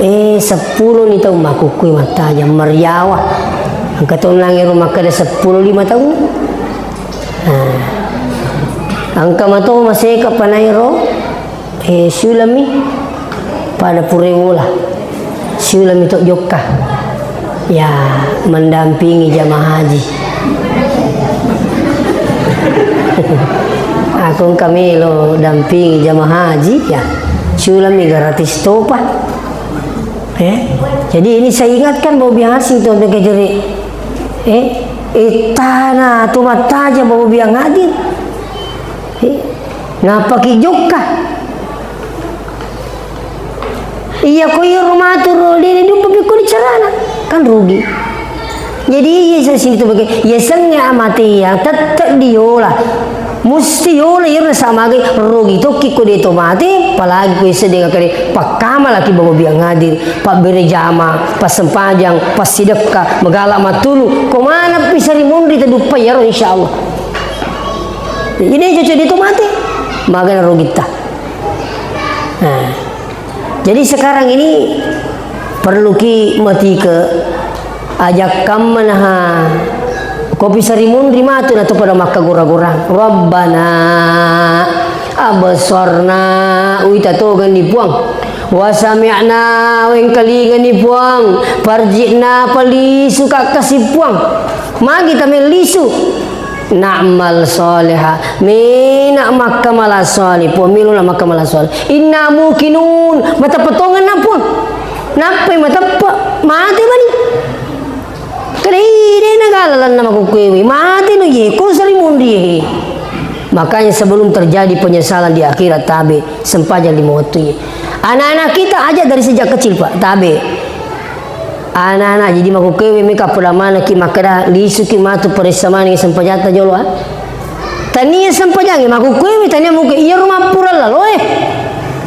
eh, seppulo ni taung makkukkui mattajeng, mariawa. Engka to nangero makkeda seppulo lima taung. Nah, engka mato maseka panairo, eh, siulami pada pura bola. Siulami to jokka. Ya, mendampingi jamaah haji. Aku engka melo dampingi jamaah haji, ya. Siulami gratis topa. Eh, jadi ini saya ingatkan bahwa biasa itu untuk kejeri. Eh, eh, tana tu mataja bahwa biang hadir. Eh, napaki jokka. Iya, ko iyaro maturo, de' duppa pikkuni carana, kan rugi. Jadi, iya, sa-, situ bage-, iya, sengnge amateang, tette' diola. Musti yola iyaro nasamagai, rogi tokki ko de to mate, apalagi ko isse de gaga de, pakkamalaki babo biang hadir, pabbere jama, passempajang, passidekka, magala mattulu, ko manappi sarimunri taduppa iyaro, insyaallah. Jadi cocok de to mate, magana rogitta. Nah. Jadi sekarang ini perluki matike ajakkamma naha kopi sarimunri matu na to pada makkagora-gorang. Rabbana absarna, uita togenni Puang. Wa sami'na, wengkalingani Puang. Farji'na, palisu kakkasi Puang. Magi tamellisu. Na'mal shaliha, mena makkamala salih, Puang, melona makkamala salih. Inna muqinun, mateppa tongenna, Puang. Nappai mateppa, mate mani. Kada ide nagala lanna makukkuewe, mate no ye, ko sarimunri ye. Makanya sebelum terjadi penyesalan di akhirat, tabe, sempajang lima waktu ye. Anak-anak kita aja dari sejak kecil, Pak, tabe. Anak-anak, jadi makukkuewe meka pada manekki makkeda, lisuki matu paressa maneng sempajatta jolo, ah. Tania sempajangnge makukkuewe, tania muke, iyaro mappura laloe.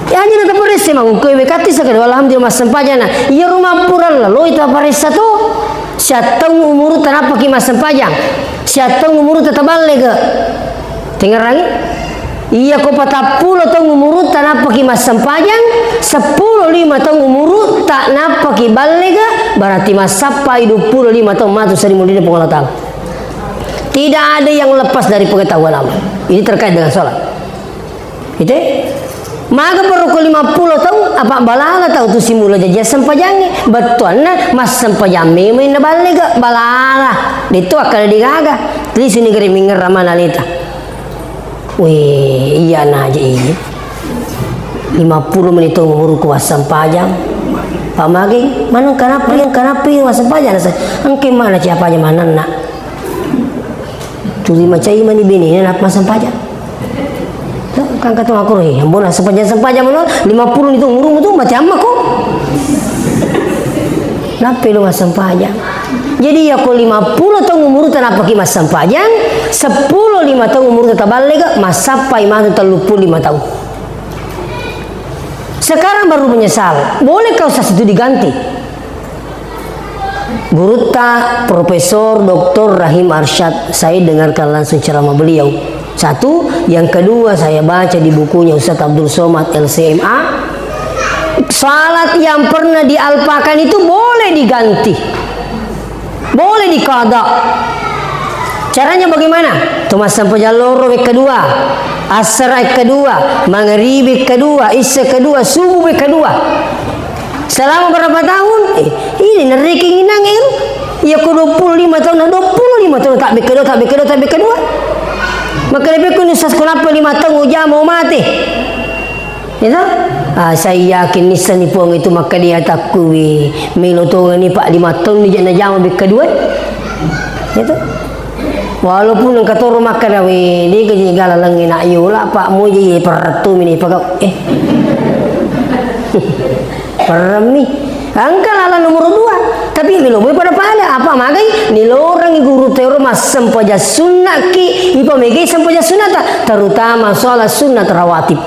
Ya, aja na taparessa makukkuewe, katti sakeda, alhamdulillah, massempajang na. Iyaro mappura laloe taparessa to. Siattaung umurutta nappaki massempajang. Siattaung umurutta taballega. Tengngerangi? Iya ko patappulo taung umurutta nappaki massempajang, seppulo lima taung umurutta nappaki ballega, berarti massappai duappulo lima taung matu sarimunrina Puang Allah Ta'ala. Tidak ada yang lepas dari pengetahuan Allah. Ini terkait dengan sholat. Gitu? Maga baru ko lima pulo taung, apa balala tau tu simula jaji assempajangnge. Bettuanna massempajang memeng na ballega, balala. Detto akkada degaga. Lisuni gare mingerra mana leta. Weh, iya na aja iya. Lima pulo menit taung umurku wassempajang. Pamage, maneng kanapi, kanapi wassempajang. Engke mana siapa aja manenna. Tuli macai mani benena nappa sempajang. Kan kata aku, eh, ambona sempajang-sempajang mano, lima pulo itu umurmu tu mati amma ko. Nappa lo massempajang. Jadi ya ko lima pulo taung umurutta nappaki massempajang, seppulo lima taung umurutta taballega, massappai matu tellu pulo lima taung. Sekarang baru menyesal. Bolehkah Ustaz itu diganti? Gurutta Profesor Doktor Rahim Arsyad, saya dengarkan langsung ceramah beliau. Satu, yang kedua saya baca di bukunya Ustaz Abdul Somad L C M A. Salat yang pernah dialpakan itu boleh diganti. Boleh dikada. Caranya bagaimana? Tumassempajang loro wekka dua, assara wekka dua, mangaribi wekka dua, isya wekka dua, subuh wekka dua. Selama berapa tahun? Eh, ini neriki nginang ero. Iya ko dua pulo lima tahun, dua pulo lima tahun tak bekedo, tak bekedo, tak bekedo. Maka lebih kuno sas kenapa lima tahun ujama mati. Itu? Ah, saya yakin nissani Puang itu maka dia takui melo tongani pak lima tahun ni jana jama bekedo. Itu? Walaupun engka toro makkeda, "We, de gaji gala lengnge nak yola, Pak, mo je ye perrettumi ni pegau." Eh. Perremmi. Engka lala nomor dua. Tapi melo boy pada pala, apa magai? Nilorangi guru tero massempajang sunnaki, ipa megai sempajang sunnata, terutama sholat sunnat rawatib.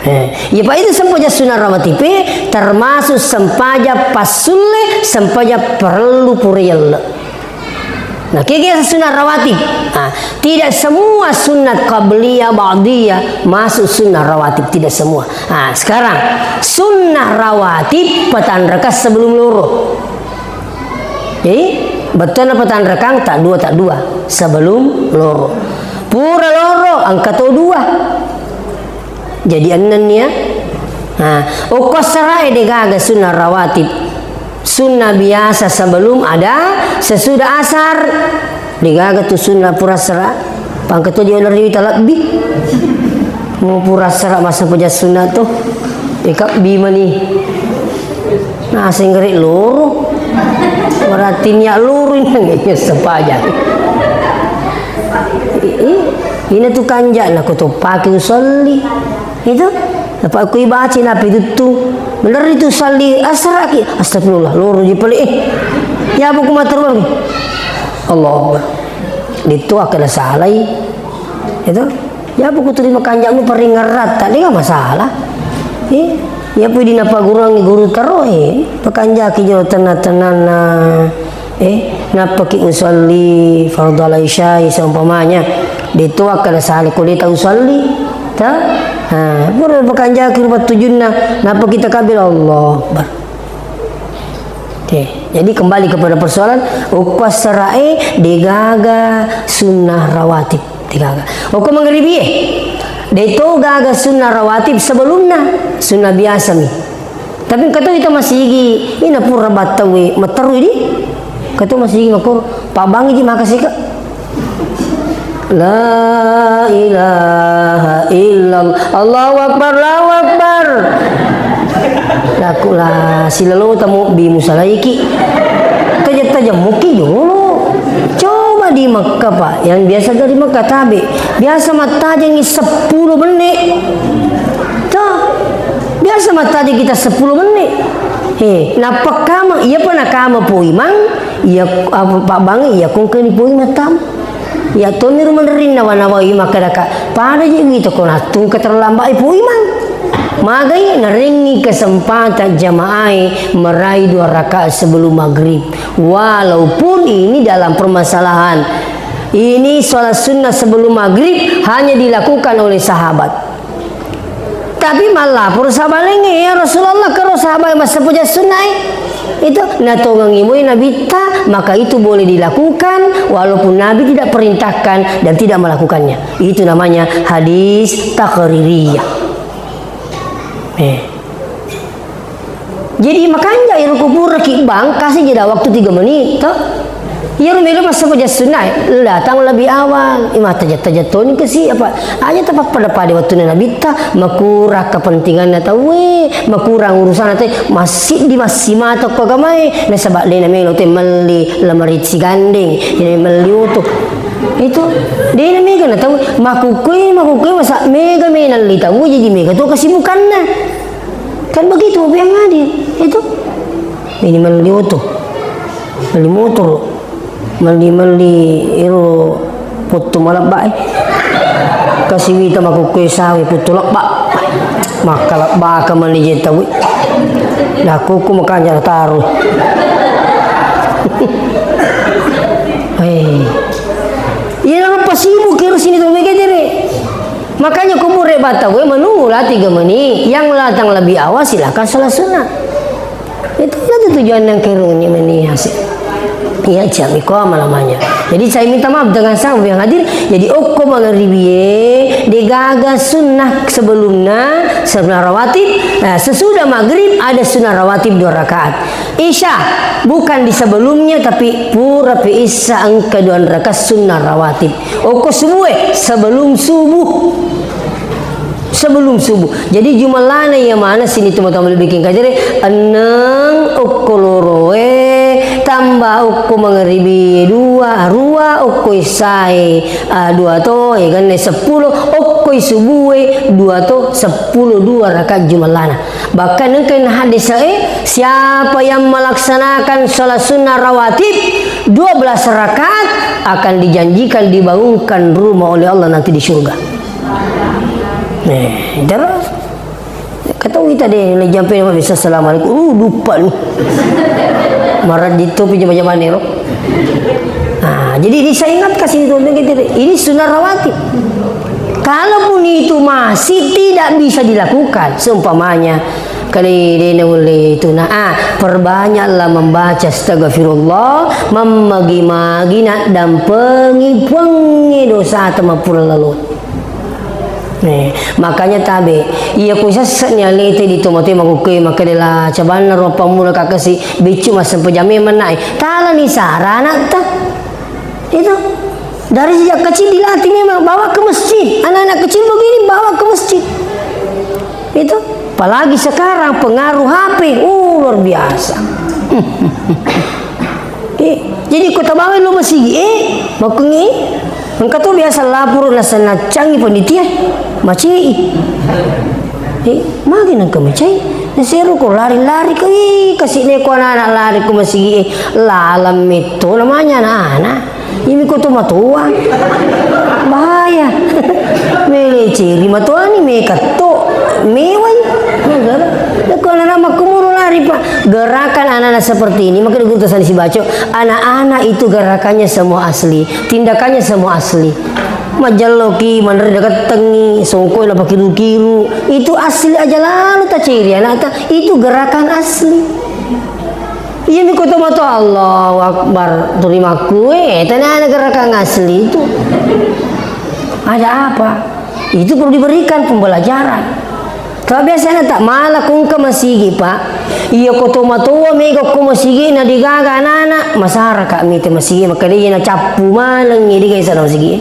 Eh, iya, Pak, itu sempajang sunnah rawatib, eh, termasuk sempajang passulle, sempajang perlu pura yelle. Nah, kege sunnah rawatib. Ah, tidak semua sunnat qabliyah, ba'diyah masuk sunnah rawatib, tidak semua. Ah, sekarang sunnah rawatib petanreka sebelum loro. Jadi, bettuanna petanrekang tak dua, tak dua sebelum loro. Pura loro, engka to dua. Jadi enneng nia. Nah, okko assarae degaga sunnah rawatib. Sunnah biasa sebelum ada sesudah asar. Degaga tu sunnah pura assara. Pangka tu jolo riwita lebbi. Mau pura assara masa puja sunnah tu. Eka bimani. Nah, senggere loro. Berarti niat loro ini sempajang. Ih, ina tu kanja na ko to pake usolli. Itu, apa aku ibaca na itu tu. Bener itu salli asraki. Astagfirullah, loro ji pale. Eh, ya apa ku materruang. Allahu Akbar. Itu akan salai. Itu, ya, apa ku terima kanjakmu paringerratta, dia nggak masalah. Eh, ya, apa di napaguruangi guru taro, eh, pakanjaki jolo tenang-tenangna, eh, nappaki usalli fardhu al isya seumpamanya, dia itu akan salah kau dia tak usalli, ta? Ha, guru pakanjaki rupa tujunna, napa kita kabel Allah Akbar. Oke, jadi kembali kepada persoalan, okko assarae degaga sunnah rawatib, degaga. Okko mangeribie, deto gaga sunnah rawatib sebelumna, sunnah biasa mi. Tapi engka to ita masigi, ina pura battawe matterui di. Engka to masigi makko, pabbangi ji maka sika. La ilaha illallah. Allahu Akbar, Allahu Akbar. Laku la silalo tamu bi musalaiki. Tajam-tajam muki dulu. Coba di Mekah, Pak. Yang biasa dari Mekah tabe. Biasa mattajengi sepuluh menit. Tuh. Biasa mattajeng kita sepuluh menit. Eh, nappa kama, iya pa nakama po imang, iya apa, pabbangi, iya kongkeni po imang tam. Iya tommi ro menreng nawa-nawai makkadaka, pada je wito ko nattungka terlambat e po imang. Magai narengi kesempatan jamaah e meraih dua rakaat sebelum maghrib. Walaupun ini dalam permasalahan, ini sholat sunnah sebelum maghrib hanya dilakukan oleh sahabat. Tapi mallaporo sahabat laingnge, "Ya Rasulullah, kero sahabat massappo jang sunnae?" Itu natongengi moi Nabitta, maka itu boleh dilakukan walaupun Nabi tidak perintahkan dan tidak melakukannya. Itu namanya hadis taqririyah. Eh. Jadi makanja iro kupura ki bang, kasih jeda waktu tiga menit, toh. Iyaro melo massappo jang sunnae, datang lebih awal. Ima tajat-tajat toni kasi apa? Aja tapappada-pada wattunna Nabitta, makurang kepentinganna tauwe, makurang urusanna tauwe, massiddi massimata ko agamae, nasaba dena melo te melli lemari sigandeng, dena melli oto. Itu dena mega na tauwe, makukkue, makukkue masa mega menalli tauwe, jadi mega to kesibukanna. Kan begitu Bapak yang hadir, itu. Ini melli oto, melli motor, melli-melli iro potto malebba, eh. Kasiwita makukkue sawi potto lebba. Makkalebba ka melli jetta, wi. Nah, kuku makanya taruh. Hei. Iya, napa sibuk kira sini tuh, begitu deh. Makanya ko pura battauwe menunggulah tiga menit. Yang datang lebih awal silakan sholat sunnah. Itu ada tujuan yang keruni meni hasil. Iya, jam iko namanya. Jadi saya minta maaf dengan sahabat yang hadir. Jadi okko mangeribie, degaga sunnah sebelumnya, sunnah rawatib. Nah, sesudah maghrib ada sunnah rawatib dua rakaat. Isya bukan di sebelumnya, tapi pura pe isya engka dua rakaat sunnah rawatib. Okko subuh, eh, sebelum subuh. Sebelum subuh. Jadi jumellana iya maneng sini tomatoa malebbi kengkajere, enneng okko loroe, tambah okko mangeribi dua, arua okko isyae, ah, dua to, eh, genne seppulo, okko subuhe dua to, seppulo dua rakaat jumellana. Bahkan engka hadis, eh, siapa yang melaksanakan sholat sunnah rawatib dua belas rakaat akan dijanjikan dibangunkan rumah oleh Allah nanti di surga. Eh, terus kata wita deh, le jampe nama bisa assalamualaikum. Uh, lupa nih. Marah di topi jama-jama nero. Nah, jadi ini saya ingatkan sini tuh, ini sunnah rawatib. Kalaupun itu masih tidak bisa dilakukan, seumpamanya, kali dena ulle itu, nah, ah, perbanyaklah membaca astagfirullah, mammagi-magi naddampengi puangnge dosa temappura lalu. Nih, makanya tabe, iya ku sessekni alete di tomatoa makukkue, maka dela cabanna ruang pammula kakasi, biccu massempajang memang nae. Talani sara anakta. Itu. Dari sejak kecil dilatih memang bawa ke masjid. Anak-anak kecil begini bawa ke masjid. Itu. Apalagi sekarang pengaruh H P, uh, luar biasa. Eh, jadi kota bawang lo masigi, eh, makungi. Engka tu biasa lapor nasenna cangi panitia, macei. Eh, magi nengka macei. Naseru ko lari-lari ko, ih, kasi neko anak-anak lari ko masigi, eh, lalang metto namanya anak-anak. Imi ko tomatoa. Bahaya. Iya. Mele ceri matoani, mekatto, mewai. Magara. Lako anak-anak makkumuru lari, Pak. Gerakan anak-anak seperti ini, maka guru tasani sibaco, anak-anak itu gerakannya semua asli, tindakannya semua asli. Majalloki, manre dakettengi, songkoi napakiru-kiru. Itu asli aja lalu taceri anakta, itu gerakan asli. Iya, mi ko tomatoa, Allahu Akbar, tuli makkue, eh, tenana gerakan asli itu. Ada apa? Itu perlu diberikan pembelajaran. Kalau biasanya tak malah kungka masigi, Pak. Iya, ko tomatoa mega ko masigi na digaga anak-anak, masyarakat mite masigi, maka dia na cappu maneng, dia gaisa na masigi.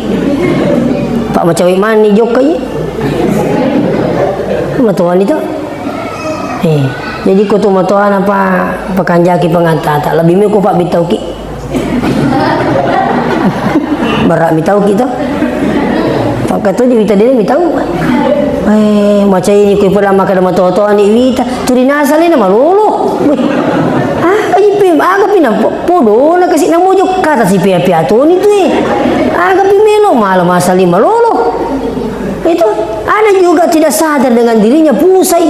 Pak macawe mani jokka, iya. Matoani to. Eh, jadi ko tomatoana pa pakanjaki pangattata, lebbi meko pabbitauki. Bara mitauki to. Pakka to di wita dene mitau. Eh, macaini ko pada makkada matoa-toani wita, tuli nasale na malolo. Wih. Ah, aji pe, aga pi na po-, podona kasi na mojo kata si pia-pia toni tu, eh. Aga pi melo mala masali malolo. Itu anak juga tidak sadar dengan dirinya, pusai.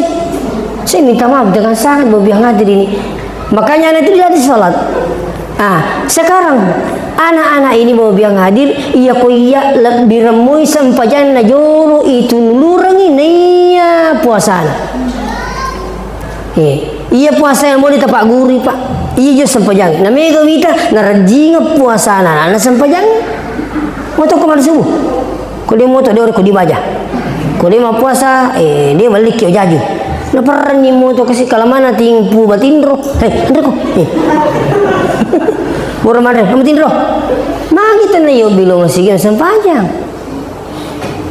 Saya minta maaf dengan sangat, Bapak yang hadir ini. Makanya anak itu dilatih sholat. Ah, sekarang anak-anak ini, Bapak yang hadir, iya ko iya lebbi remmoi sempajanna jolo itu nulurengi naiya puasana. Eh, iya puasa yang mau ditapak guru, Pak. Iya jo sempajang. Na mega wita, narajinga puasana, na sempajang. Mau toko mari subuh. Ko de moto de ore ko dibaja. Ko de mappuasa, eh, de balliki jaju. Naperrenni moto kasi kalamana timpu batinro. Hei, anre ko. Eh. Boro manre, kamu tinro. Magi tenna yo bilong sigi sempajang.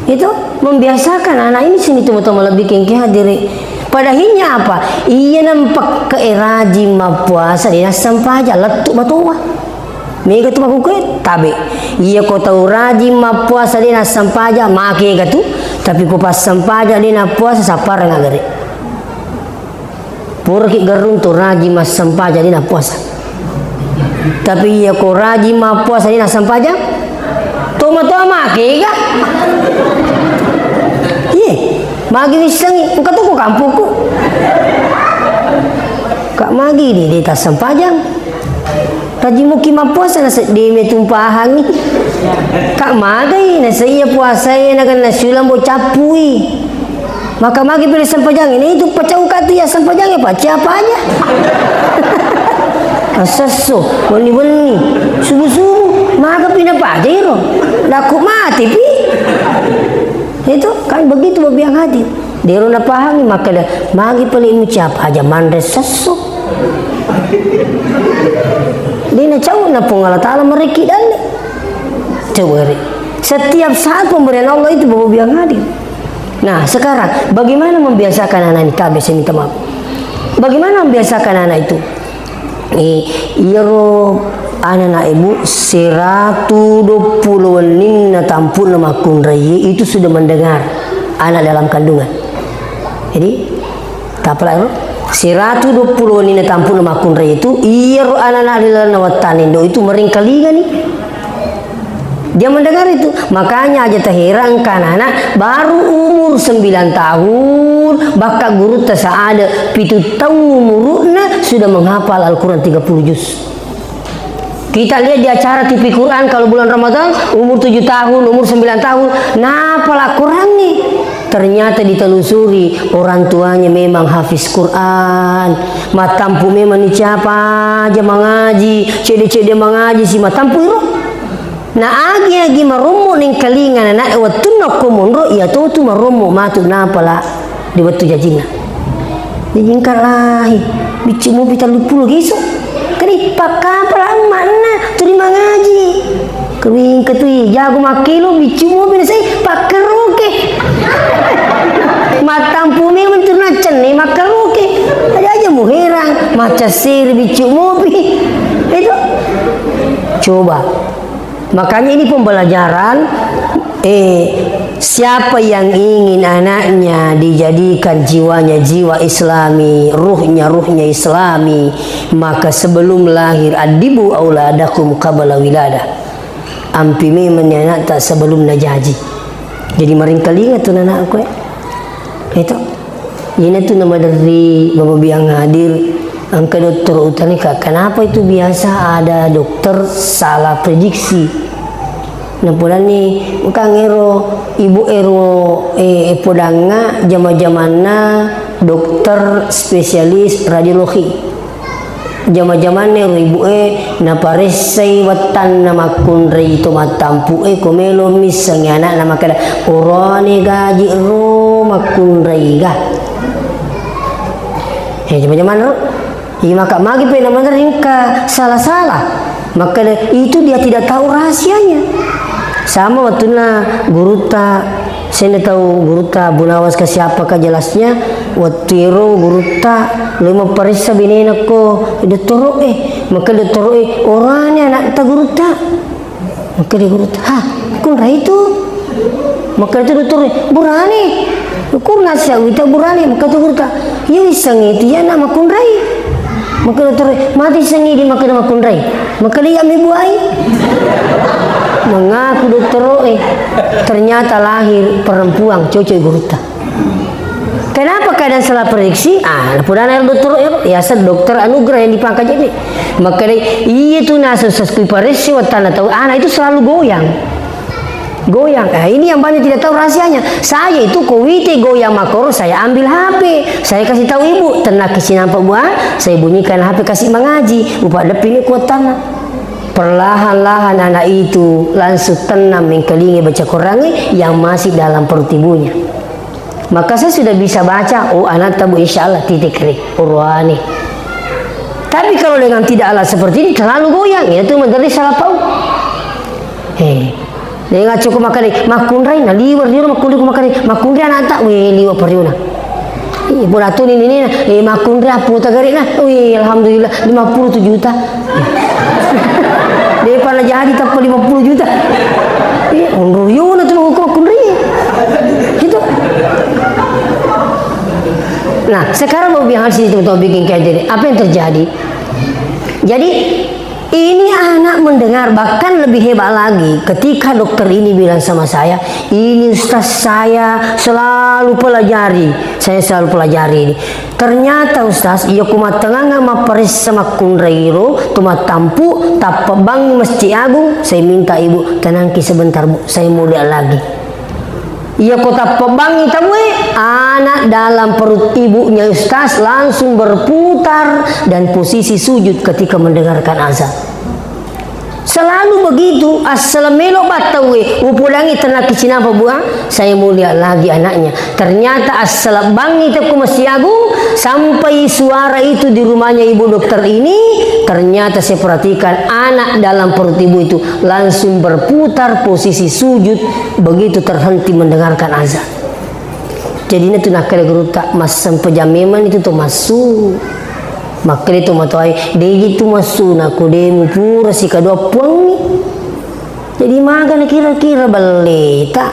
Itu membiasakan anak ini sini tuma-tuma lebih kengke hadiri. Padahinya apa? Iya nampak ke rajin mappuasa, dia sempajang, lettu batoa. Mega tu makkukue, tabe. Iya ko tau rajin mappuasa de nassampaja, makega tu. Tapi ko passampaja de nappuasa, sappareng agare. Puraki gerrung tu rajin massampaja de nappuasa. Tapi iya ko rajin mappuasa de nassampaja, tomatoa makega. Iye, magi wissengi, engka tu ko kampungku. Kak magi de, de tassampajang. Rajing muki mappuasa, naseddimi tumpahangngi. Kak magai, nasaiya puasae naganna siulang bo cappui. Maka magi pile sempajang ini itu pacau katu ya sempajang ya pace apa aja. Asesso, wenni-wenni, subuh-subuh, maka pina paja iro. Laku mati pi. Itu kan begitu Bapak yang hadir. Dero napahangi, makkeda, magi pale mucap aja manre sesso. Dena cau na Puang Allah Ta'ala mereki dalle. Coba re. Setiap saat pemberian Allah itu Bapak yang hadir. Nah, sekarang bagaimana membiasakan anak ini? Kak, biasa minta maaf. Bagaimana membiasakan anak itu? Eh, iyaro anana ibu seratu duappulo wenninna tampu'na makkunraie itu sudah mendengar anak dalam kandungan. Jadi, tapalaro seratu duappulo wenninna tampu'na makkunraie itu, iyaro anana di lalenna wattana indo itu meringkalingani. Dia mendengar itu. Makanya aja taheran engka anak-anak baru umur sembilan tahun, bakka gurutta saada pitu tahun umurna sudah menghafal Al-Quran tiga puluh juz. Kita lihat di acara T V Quran kalau bulan Ramadan, umur tujuh tahun, umur sembilan tahun, napa Al-Quran nih? Ternyata ditelusuri orang tuanya memang hafiz Quran. Matampu memang ni siapa aja mangaji, cede-cede mangaji si matampu iro. Na agi-agi marommo nengkalinga na wettunna ko monro, iya totu marommo matu napala di wettu jajinna. Jadi engka lahi, biccu mopi telluppulo geso. Kani pakkapala ammanna, tuli mangaji. Kawingka tui, jago makkelo, biccu mopi nasai, pakkaroke. Mattampu memang tu nacenne makkaroke. Aja-aja muherang, macca seri biccu mopi. Itu. Coba. Makanya ini pembelajaran, eh, siapa yang ingin anaknya dijadikan jiwanya jiwa Islami, ruhnya ruhnya Islami, maka sebelum lahir, addibu auladakum qabla wiladah. Ampi memang ni anakta sebelum najaji. Jadi maringkalinga tu nanakku, eh. Itu. Ina tu namaderri Bapak Biang hadir, engka dokter utani, Kak, kenapa itu biasa ada dokter salah prediksi? Napodanni, engka ero ibu ero, eh, eh, podangnga jama-jamanna dokter spesialis radiologi. Jama-jamanna ero ibu'e naparessai wettanna makkunrai to mattampu'e, ko melo missengngi ana'na makkeda, "Orane gaji ro makkunrai ga." Eh, jama-jamanna ro. Iya maka magi pe namana ringka salah-salah. Makkeda, itu dia tidak tahu rahasianya. Sama wettunna gurutta, senne tau gurutta Bu Nawas ke siapa ke jelasnya, wettu ero gurutta lo mapparessa benena ko dottoro'e, maka dottoro'e, "Orane anakta gurutta?" Maka dia gurutta, "Hah, kunrai tu?" Maka itu dottoro'e, "Burane." Kurna sia wita burane, maka tu gurutta, "Iya wissengngi tu iya anak makkunrai." Maka dottoro'e, "Mati sengi di maka makkunrai." Maka dia ambil buai. Mengaku dottoro'e, ternyata lahir perempuan, cocok gurutta. Kenapa keadaan salah prediksi? Ah, purana dokter, ya, asal dokter anugerah yang dipangkat jadi. Maka dia, iya tu nasa seskui paresi watana tahu, anak itu selalu goyang. Goyang. Ah, ini yang banyak tidak tahu rahasianya. Saya itu kowite goyang makor, saya ambil H P. Saya kasih tahu ibu, tenang ke sini nampak buah, saya bunyikan H P kasih mengaji. Upa depi ini kuat tanah. Perlahan-lahan anak itu langsung tenang mengkelingi baca Quran yang masih dalam perut ibunya. Maka saya sudah bisa baca, oh, anak tabu insya Allah titik ri, Qur'ani. Tapi kalau dengan tidak alat seperti ini, terlalu goyang, itu menjadi salah paham. Eh, dengan cukup makan, makkunrai, nah, liwar, liwar, makkunrai, makkunrai, makkunrai anak tak, weh, liwar periuna. Iya, pura tu ni, ni, ni, eh, makkunrai, apa tak garik, nah, weh, alhamdulillah, lima puluh tujuh juta. Dia pernah jadi tanpa lima puluh juta. Iya, undur yuna tu makkunrai. Gitu. Nah, sekarang mau bilang sini teman-teman bikin kayak gini. Apa yang terjadi? Jadi, ini anak mendengar, bahkan lebih hebat lagi ketika dokter ini bilang sama saya, "Ini ustaz saya selalu pelajari, saya selalu pelajari ini." Ternyata ustaz, iya ku mattengnga mapparessa makkunrairo, tu mattampu, tappa bangi Masjid Agung, saya minta ibu, "Tenangki sebentar, Bu, saya mau lihat lagi." Iya ko tappa bangi tauwe, anak dalam perut ibunya ustaz langsung berputar dan posisi sujud ketika mendengarkan azan. Selalu begitu, assaleng melo battauwe, upodangi tenaki cinapa bua, saya mau lihat lagi anaknya. Ternyata assaleng bangi tekku Masjid Agung, sampai suara itu di rumahnya ibu dokter ini, ternyata saya perhatikan anak dalam perut ibu itu langsung berputar posisi sujud begitu terhenti mendengarkan azan. Jadi, na tu nakkeda gurutta, massempajang memang itu to massu. Makkeda to matoae, "Deji tu massu, nako de mupura sikadoa puangngi." Jadi, magana kira-kira balleta.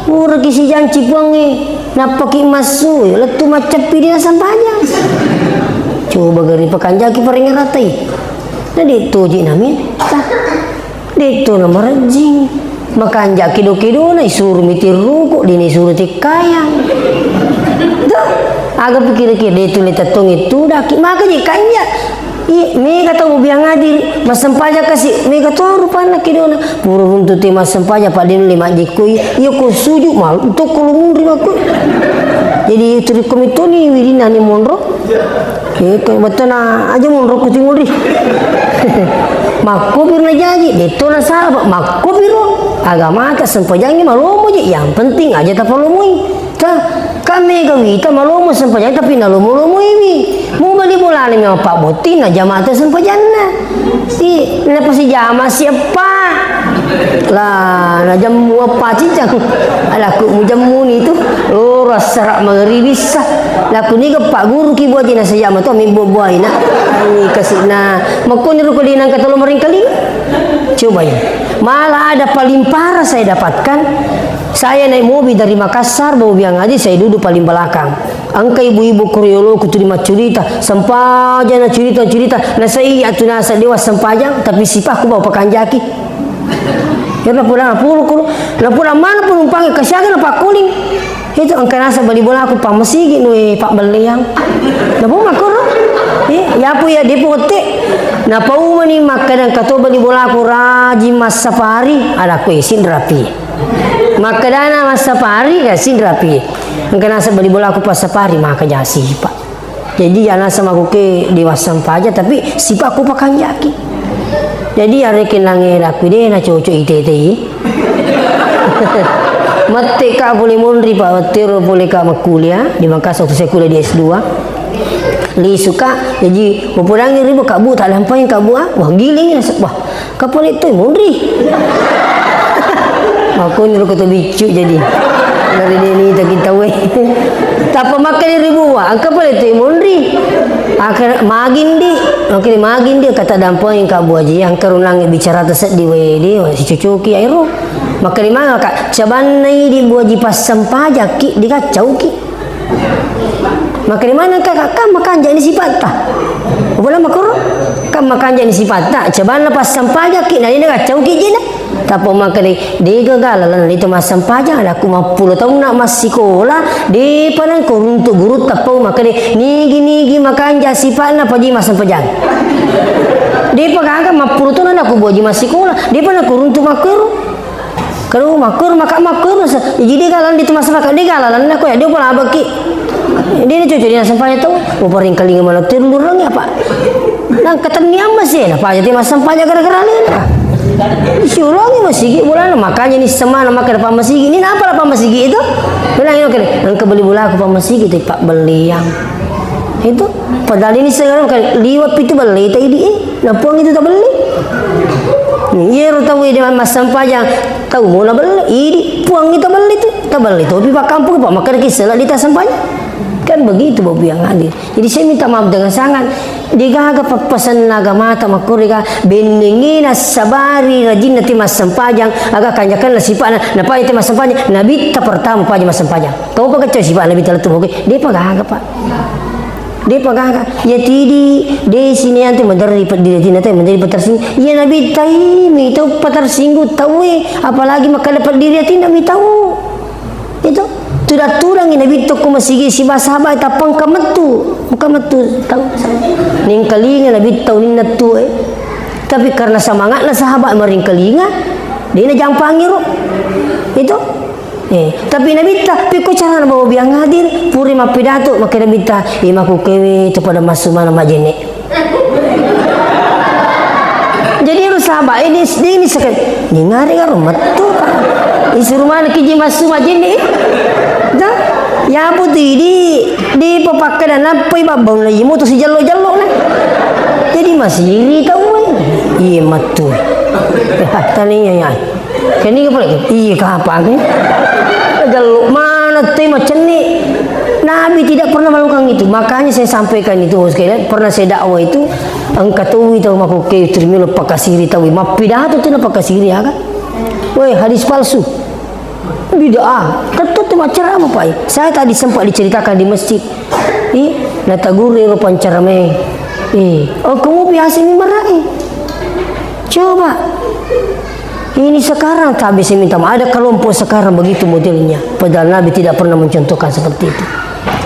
Puraki sijanci puangnge, nappaki massu, lettu macceppi dina sempajang. Coba gari pakanjaki paringeratai. Na de toji nami. Tah. Detto na marejjing. Makanja kedo-kedona, isuro mitirruku, dini isuro tikkayang. Tuh, aga pikir-pikir, detto le tettongi tudaki, maka je kanja. I, mega tau biang adiri, massempajang kasi, mega tau rupanna kedona. Pura runtu te massempajang, pada nulle majjekkoi, iya ko suju, mal, tokko lu munri makko. Jadi, turikko mitoni, wirinna ni monro. Eh, ko bettona aja monro ku timuri. Makkopiro najaji, detto nasaba, makkopiro. Agamata sempajangngi malomo je, yang penting aja tapalomoi. Ka, ka mega wita malomo sempajang tapi nalomo-lomoiwi. Mu bali bolana memang pabbotting na jamata sempajanna. Si, napasi jama siappa. Lah, najammu eppa cincang. Alaku mujammuni tu. Loro assara mangeri bisa. Laku niga pagguru ki buati na sejama to mi buah-buaina. Ai kasina. Makkoni ruko di nangka tolo maringkaling. Coba ya. Malah ada paling parah saya dapatkan. Saya naik mobil dari Makassar, bawa biang aja saya duduk paling belakang. Engka ibu-ibu kurioloku tu di maccurita, sempajang na curita-curita, na saya iya tu nasa dewa sempajang, tapi sipahku bawa pakanjaki. Ero napulang, napurukuru, napulang mana penumpang, kasiaga napakkuling. Itu engka naseng bali bolaku pammasigi nue pabbelleang. Napo makkoro? Eh, yapu ya depo otte. Napaumani makkeda engka to bali bolaku rajing massapari, adakku, eh, sinrapi. Makkedana massapari, ya sinrapi. Engka naseng bali bolaku passapari, maka jasi, Pak. Jadi, ya naseng makuke di massempajang, tapi sipakku pakanjaki. Jadi, arekenangnge lakku de na cocok itetei. Mette ka pole monri, Pak, wettero pole ka makkuliah di Makassar, waktu saya kuliah di S dua. Lisu ka, jadi, mupudangi ribu, Kak Bu, tak lampai, Kak Bu, ah. Wah, giling, naseng, wah, Kapale toi monri. Makkuniro ko to biccu jadi. Dari deni taki tauwe. Tappa makkeda ribuwa, engka pale toi monri. Akhir magindi, makkeda magindi, kata dampeng Kak Bu Aji, engka runangnge bicara ta seddi wae de, sicucuki aero. Makkeda manga Kak, cabanna idi Bu Aji passempajakki, digaccauki. Makkeda maneng ka, ka, ka makanja ni sipatta. Upola makkoro, ka makanja ni sipatta. Cabanna passempajakki, na dena gaccauki jena. Tappa makkeda, dega gala lan itu massempajang, adakku mappulo taunna massikola, depa nengko runtu gurutta pau makkeda, nigi-nigi makanja sipatna paji massempajang. Depa gaga mappulo taunna adakku boji massikola, depa nengko runtu makkoro. Kalo makkoro, maka makkoro sa. Jadi de gala lan itu massempajang, de gala lan aku ya, de upola abakki. De na cocok de na sempajang tau. Uparingkalinga mana terlurang apa? Nang ketenni amma sih, na paja te massempajang gara-gara alena. Siulangi masigi bolana, makanya ni semana maka depan masigi. Ini apa depan masigi itu? Bilang ini kene, engka beli bolaku pa masigi te pabbelliang. Itu padahal ini sekarang kan liwat pitu belle ta idi, eh, na puang itu tabelli. Iyero tau ede massempajang tau mo na belle, idi puang itu tabelli tu, tabelli topi pa kampung pa makkeda ki sela di tassempajang. Kan begitu Bapak yang hadir. Jadi saya minta maaf dengan sangat. Degaga pappasenna agamata makkorega bennengena sabari rajinna te massempajang, aga kanjakanna sipa'na, napaja te massempajang, nabitta pertama paja massempajang. Tau pa kecco sipa nabitta lettu boke, depa gaga, Pak. Depa gaga. Ya tidi, de sini ante maderri peddiri tina te maderri petersinggung. Ya nabitta i, mi tau petersinggung tau e, apalagi makkada peddiri atinna mi tau. Itu, tudang-tudangi nabitta ko masigi siba sahabat, tappa engka mettu, engka mettu tau. Nengkalinga nabitta uninna tu, eh. Tapi karena semangatna sahabat maringkalinga, de na jampangi ro. Itu. Eh, tapi nabitta, pekko carana bawa biang hadir, puri mappidato, maka nabitta, imaku kewe itu pada masuk mana majene. Jadi ero sahabat ini, ini sekali. Ningare karo mettu. Isuru mana kiji massu majini. Dah, ya putih di, di pepakkada nappai babbang lagi moto si jello-jello na. Jadi masiri tau. Iya mettu. Tani ya. Keni kepala. Iya kapang. Jello mana te macenni. Nabi tidak pernah melakukan itu. Makanya saya sampaikan itu, sekali pernah saya dakwah itu, engka tauwi tau makokke termilo pakasiri tauwi. Mappidato tu na pakasiri aga. Weh, hadis palsu. Bid'ah. Tettu tu maccarama, Pak. Saya tadi sempat diceritakan di masjid. Ih, nataguru ero pancaramae. Ih, engka mo biasa mi marai. Coba. Ini sekarang tak bisa minta maaf. Ada kelompok sekarang begitu modelnya. Padahal Nabi tidak pernah mencontohkan seperti itu.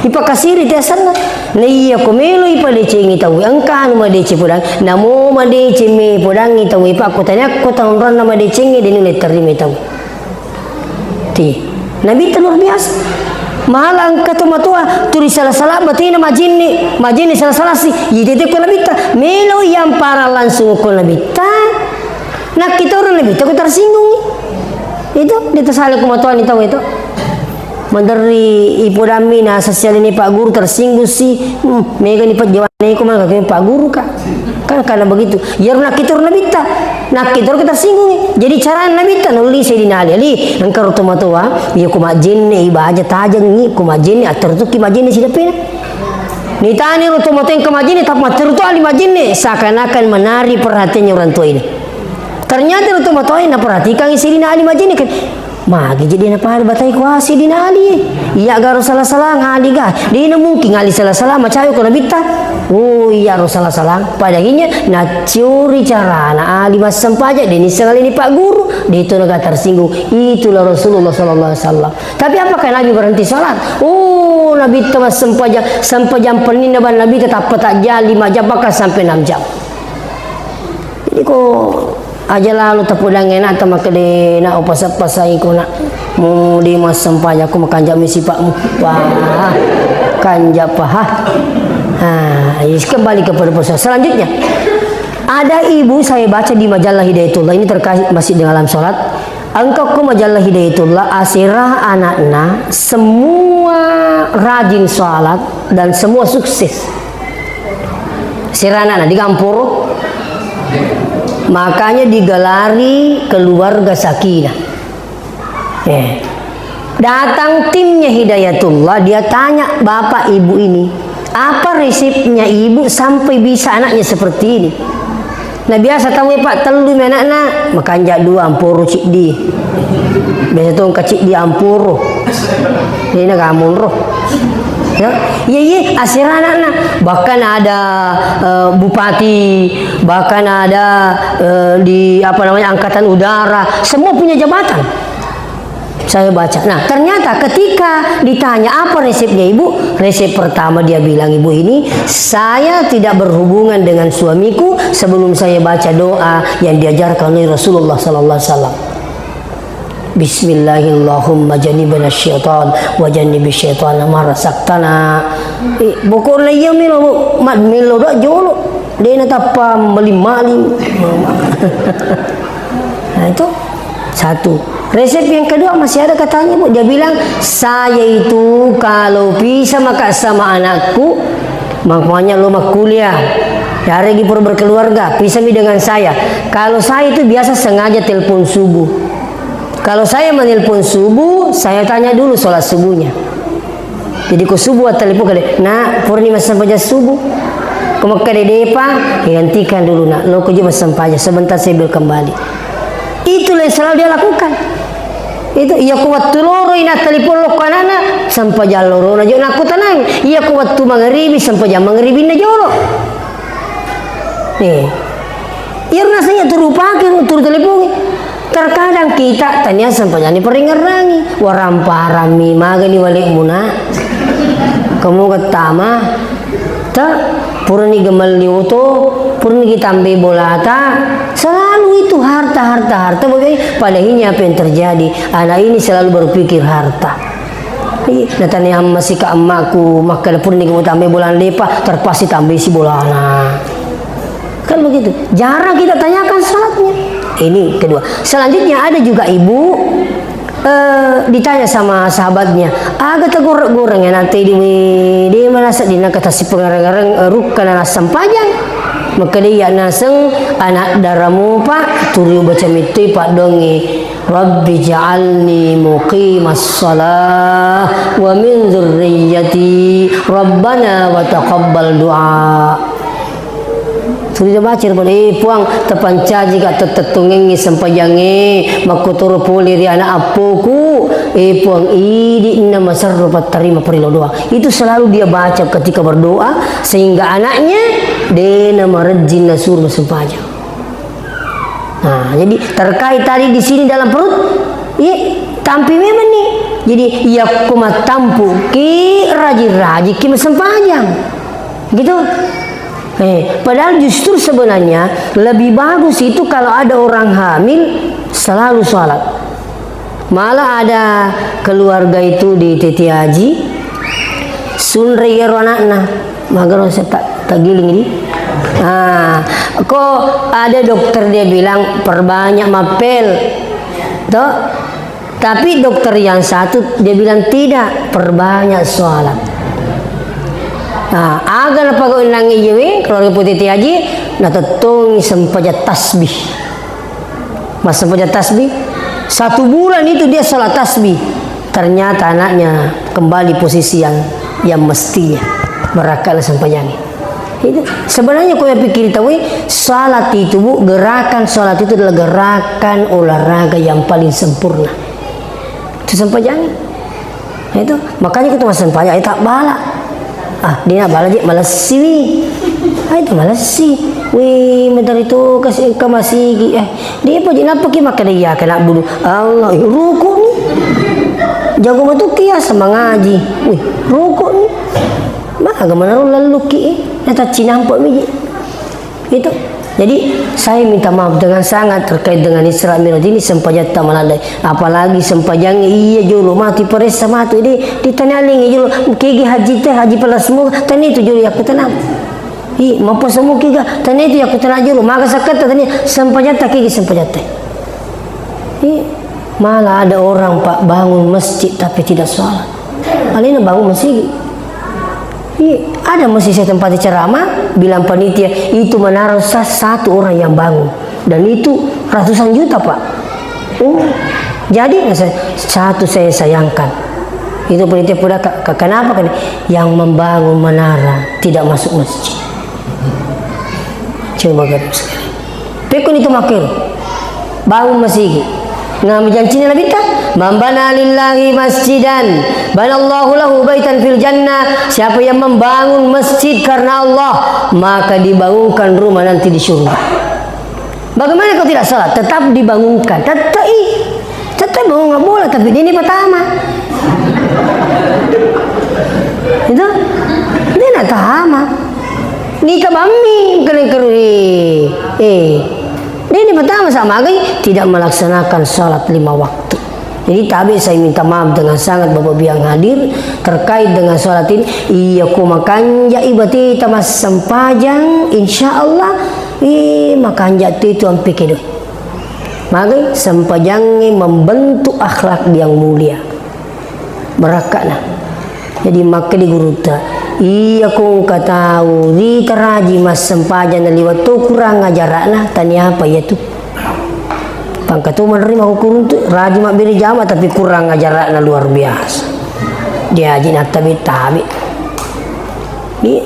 Ipakasiri te asanna. Na iya ko melo ipadecengi tau, engka anu madeceng podang, namo madeceng me podangi tau, ipakko tania ko taunranna madecengi de nulle terima tau. Ti. Nabitta luar biasa. Malah engka to matoa turi sala-sala batena majinni, majinni sala-sala si. Itete ko nabitta, melo yang parah langsung ko nabitta. Nakkitoro nabitta ko tersinggung. Itu, de tasala ko matoani tau itu. Maderri ipodammi na sessialini Pak Guru tersinggung si. Hmm, mega ni pejjawane ko mana kaki Pak Guru ka. Kan karena begitu. Iyaro nakkitoro nabitta. Nakkitoro ko tersinggung. Jadi carana nabitta nulli Sayyidina Ali. Ali, engka ro tomatoa, iya ko majjenne ibaja tajengi, ko majjenne atteru tukki majjenne sideppena. Nitani ro tomatoa engka majjenne, tapi matteru to Ali majjenne, seakan-akan menarik perhatiannya orang tua ini. Ternyata ro tomatoa ini naperhatikan Sayyidina Ali majjenne kan. Magi jadi napada batai kuasi di nali. Iya garo salah-salah ngali ga. Dina mungkin ngali salah-salah macam ko nabitta. Oh, iya ro salah-salah. Padahinya naciori carana ali massempajang, deni sengalini Pak Guru, de to naga tersinggung. Itulah Rasulullah sallallahu alaihi wasallam. Tapi apakah Nabi berhenti salat? Oh, Nabitta massempajang, sempajang penninna bang Nabi tetap petak jam, lima jam, bahkan sampai enam jam. Jadi ko aja lalu tepudangnge na tamakkede na upasa-pasai ko na mu di massempajang ko makanja mi sipakmu. Wah, kanja paha. Nah, is kembali kepada persoalan selanjutnya. Ada ibu saya baca di majalah Hidayatullah, ini terkait masih dengan alam sholat. Engka ko majalah Hidayatullah asera anakna semua rajin sholat dan semua sukses. Asera anakna di kamporo, makanya digelari keluarga sakinah. Eh. Datang timnya Hidayatullah, dia tanya bapak ibu ini, apa resepnya ibu sampai bisa anaknya seperti ini? Nah, biasa tau e, Pak, tellu mi anakna, makanja dua, amporo ciddi. Biasa tu engka ciddi amporo. Dena gamonro. Ya, iya, iya, asera anakna. Bahkan ada, eh, bupati, bahkan ada, eh, di, apa namanya, angkatan udara. Semua punya jabatan. Saya baca. Nah, ternyata ketika ditanya, "Apa resepnya, Ibu?" Resep pertama dia bilang, ibu ini, "Saya tidak berhubungan dengan suamiku sebelum saya baca doa yang diajarkan oleh Rasulullah sallallahu alaihi wasallam. Bismillahirrahmanirrahim. Jannibna syaitan wa jannibi syaitana ma razaqtana." Eh, pokokna iya melo, ma-, melo doa jolo. Dena tappa maling-maling. Nah, itu satu. Resep yang kedua masih ada katanya, Bu. Dia bilang, "Saya itu kalau pisah maka sama anakku, makanya lo makkuliah. Yaregi pura berkeluarga, pisah mi dengan saya. Kalau saya itu biasa sengaja telepon subuh. Kalau saya menelpon subuh, saya tanya dulu sholat subuhnya." Jadi ko subuh attelepon kade, "Nak, purani massempajang subuh." Ko makkade, "Depa," ya hentikan dulu, Nak. Lo ko je massempajang, sebentar saya bel kembali. Itulah yang selalu dia lakukan. Itu, iya ko wattu loroi na telepon lo ko anana, sempajang lorona jo nakko tenang. Iya ko wattu mangaribi, sempajang mangaribinna jolo. Nih. Iyaro naseng iya turu pake, turu telepongi. Terkadang kita tania sempajang diparingerrangi. Waramparang mi magani wale'mu, Nak. Kamu ketama, ta, purani gemelli oto, purani ki tambai bolata, selalu itu harta, harta, harta, bagaimana? Padahal ini apa yang terjadi? Anak ini selalu berpikir harta. Ih, natania amma sika ammaku, makkeda purani ki mutambai bolana depa, terpaksa tambai si bolana. Kan begitu. Jarang kita tanyakan sholatnya. Ini kedua. Selanjutnya ada juga ibu, eh, ditanya sama sahabatnya, "Aga tagoreng-goreng ya nanti di di mana sedina kata si pengareng-areng, eh, rukka na sempajang?" Makkeda iya naseng anak daramu, Pak, turu baca mittui, Pak, dongi. Rabbi ja'alni muqimas shalah wa min dzurriyyati. Rabbana wa taqabbal du'a. Tuli baca pada, "Eh, Puang, tapancaji ka tettettongengngi sempajangnge, makkotoro pole ri anak appoku. Eh, Puang, idi na maserro pattarima parellau doa." Itu selalu dia baca ketika berdoa, sehingga anaknya dena marejjing nasuro sempajang. Nah, jadi terkait tadi di sini dalam perut, iya, tampi memang nih. Jadi, iya, ko mattampu ki, rajin-rajin ki masempajang. Gitu. Eh, padahal justru sebenarnya lebih bagus itu kalau ada orang hamil selalu sholat. Malah ada keluarga itu di Titi Haji, sunrei ero anakna, magaro saya tak, tak giling ini. Ah, kok ada dokter dia bilang perbanyak mapel, toh? Tapi dokter yang satu dia bilang tidak, perbanyak sholat. Nah, aga napagau nangi jewe keluarga Putih Titi Haji, natettongi sempajang tasbih. Massempajang tasbih. Satu bulan itu dia sholat tasbih. Ternyata anaknya kembali posisi yang, yang mestinya. Barakala sempajang. Itu sebenarnya kau yang pikir tahu, eh, sholat itu, Bu, gerakan sholat itu adalah gerakan olahraga yang paling sempurna. Sempajang. Itu, makanya kita massempajang, ayo tabbala. Ah, dina bala je, malessi wi. Ah, itu malessi. Wi, mentari tu kasi engka masigi. Eh, dia apa je, napa ki makkeda iya kena bulu. Allah, eh, ruku ni. Jago matu kia sama ngaji. Wih, ruku ni. Maga manaro lalluki, eh. Nata cinampa mi je. Itu. Jadi, saya minta maaf dengan sangat terkait dengan Isra Mi'raj ini, sempajatta maladai. Apalagi sempajang iya jolo mati paressa matu. Jadi, ditanya lingi jolo, kegi haji teh, haji pala semua, tanya itu jolo yakku tenang. I, mapa semua kega, tanya itu yakku tenang jolo, maga sakkatta tanya, sempajatta kegi sempajatta. I, malah ada orang, Pak, bangun masjid tapi tidak sholat. Alena bangun masjid. Iya, ada masih saya tempati ceramah, bilang panitia, "Itu menara, Ustaz, satu orang yang bangun. Dan itu ratusan juta, Pak." Oh, jadi, saya, satu saya sayangkan. Itu panitia pula, "Ka-, ka-, kenapa?" Kan, "Yang membangun menara tidak masuk masjid." Coba, Bapak Ibu sekalian. Pekkoni tu makkero. Bangun masigi. Nah, jancina Nabitta, "Man bana lillahi masjidan, banallahu lahu baitan fil jannah." Siapa yang membangun masjid karena Allah, maka dibangunkan rumah nanti di surga. Bagaimana kau tidak salat? Tetap dibangunkan. Tetap i. Tetap bangun bola, tapi dia ini pertama. Itu? Dia nak tama. Ni tabammi, kalian keruhi. Eh. Dia ini pertama sama lagi tidak melaksanakan salat lima waktu. Jadi, tabe saya minta maaf dengan sangat Bapak Ibu yang hadir terkait dengan salat ini. Iya, ko makanja ibateta massempajang, insya Allah, eh, makanja tu itu ampe kedo. Magai sempajangnge membentuk akhlak yang mulia. Barakka'na. Jadi, makkeda gurutta, "Iya ko engka tau rita raji massempajang naliwat to kurang ajara'na, taniapa iyatu?" Pangka to menerima hukuruntu, raji mabbere jama tapi kurang ajara'na luar biasa. Diaji nattabe-tabe. Iya.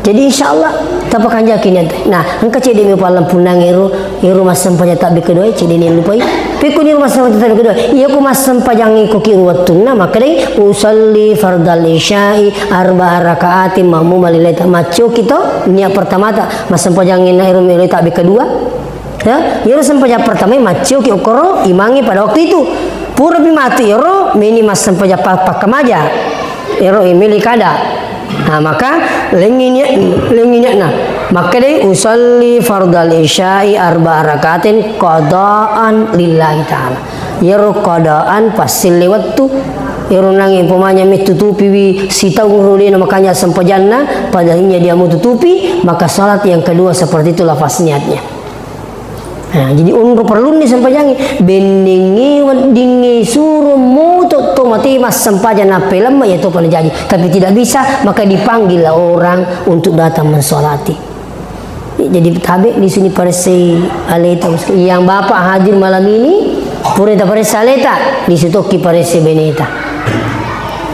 Jadi, insya Allah, tapakanjaki niatta. Nah, engka cedde mi pallampunnang ero, ero massempajang tabbe kedua, cedde ni lupai. Pekko ni massempajang tabbe kedua, iya ko massempajang iko ki wettunna, makkedai, "Usalli fardal isya'i arba'a raka'atin ma'muma lillahi ta'ala." Maccoki to, nia pertama ta, massempajang ina ero mele tabbe kedua. Ya, iyaro sempajang pertama maccioki okkoro imangnge pada waktu itu. Purapi matu iyaro, meni massempajang pa-, pakkamaja. Iyaro, eh, meli kada. Nah, maka lengngi niat, lengngi niatna. Makkedai, "Usalli fardal isya'i arba'a rakaatin qadaan lillahi ta'ala." Iyaro qadaan passelle wettu. Iyaro nangnge umpamanya mettutupiwi sitaung ro dena makanja sempajanna, padahal dia mau tutupi, maka salat yang kedua seperti itu lafaz niatnya. Nah, jadi onro perlunni sempajangnge, bennengnge weddingnge suro moto to mate massempajang nappelemma, iya topa najaji. Tapi tidak bisa, maka dipanggil orang untuk datang mensolati. Jadi tabe di sini paressai aleta. Yang Bapak hadir malam ini, pura taparessa aleta, di situ ki paressai beneta.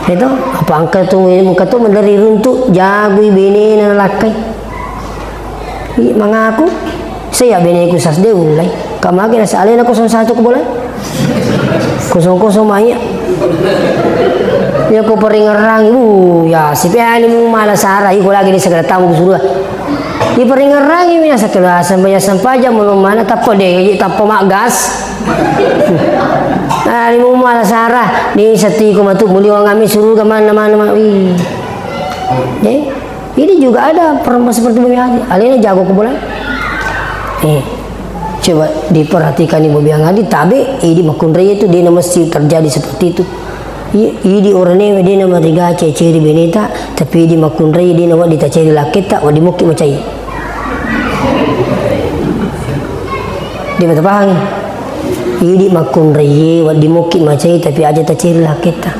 Itu apa angka tu, angka tu menderri runtu, jagui benena nalakkai. Ih, mangaku, saya beneku sasde ulai. Kamage nasa alena kosong satu ko bolai. Kosong-kosong manya. Ya ko peringerang, uh, ya, sipe ani mu mala sara, iko lagi di segala tamu surga. Di peringerang ini nasa kelasan banyak sampajang, mau mana tappa de, tappa magas. Ani mu mala sara, di setiku matu muliwang ami surga mana, mana, mana. Ih. Jadi, ini juga ada perempuan seperti Bobi Haji. Alena jago ko bola. Eh, coba diperhatikan Ibu Biang Adi, tabe, idi makkunrai itu, dena mesti terjadi seperti itu. I-, idi oranewe dena mariga ceceri beneta, tapi idi makkunrai dena wadi taceri laketa, wadi mokki macai. Dia betul paham? Idi makkunrai, wadi mokki macai, tapi aja taceri laketa.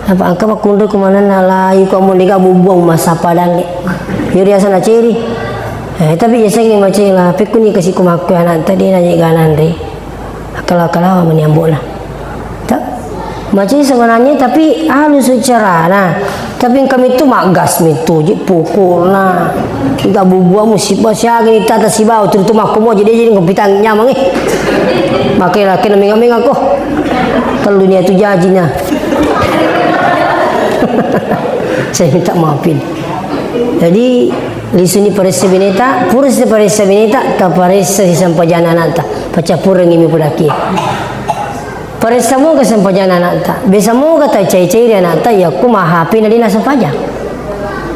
Apa engka makkunrai kumanenna layu ko mo dega bubbuang massappa dalle. Yo riasana ceri. Eh, tapi yasengnge macela, pekkuni kasi ko makku anakta de naje gananre. Akala-kalawa mani ambo'na. Ta-, macai sebenarnya tapi halus carana. Tapi engka mitu maggas mitu ji pukuna. Iga bubbuang musibah siaga ni tata sibawa turu tu makku mo jadi jadi ngopi tang nyamang eh. Makai laki na menga-menga ko. Tellu ni atu jajina. Saya minta maafin. Jadi, lisuni paressa bineta, pura si paressa bineta, taparessa si sempajang anakta. Pacappurengngi mi pudaki. Paressa moga sempajang anakta. Besa moga ta cai-cai ri anakta, yakko mahape na dena sempajang.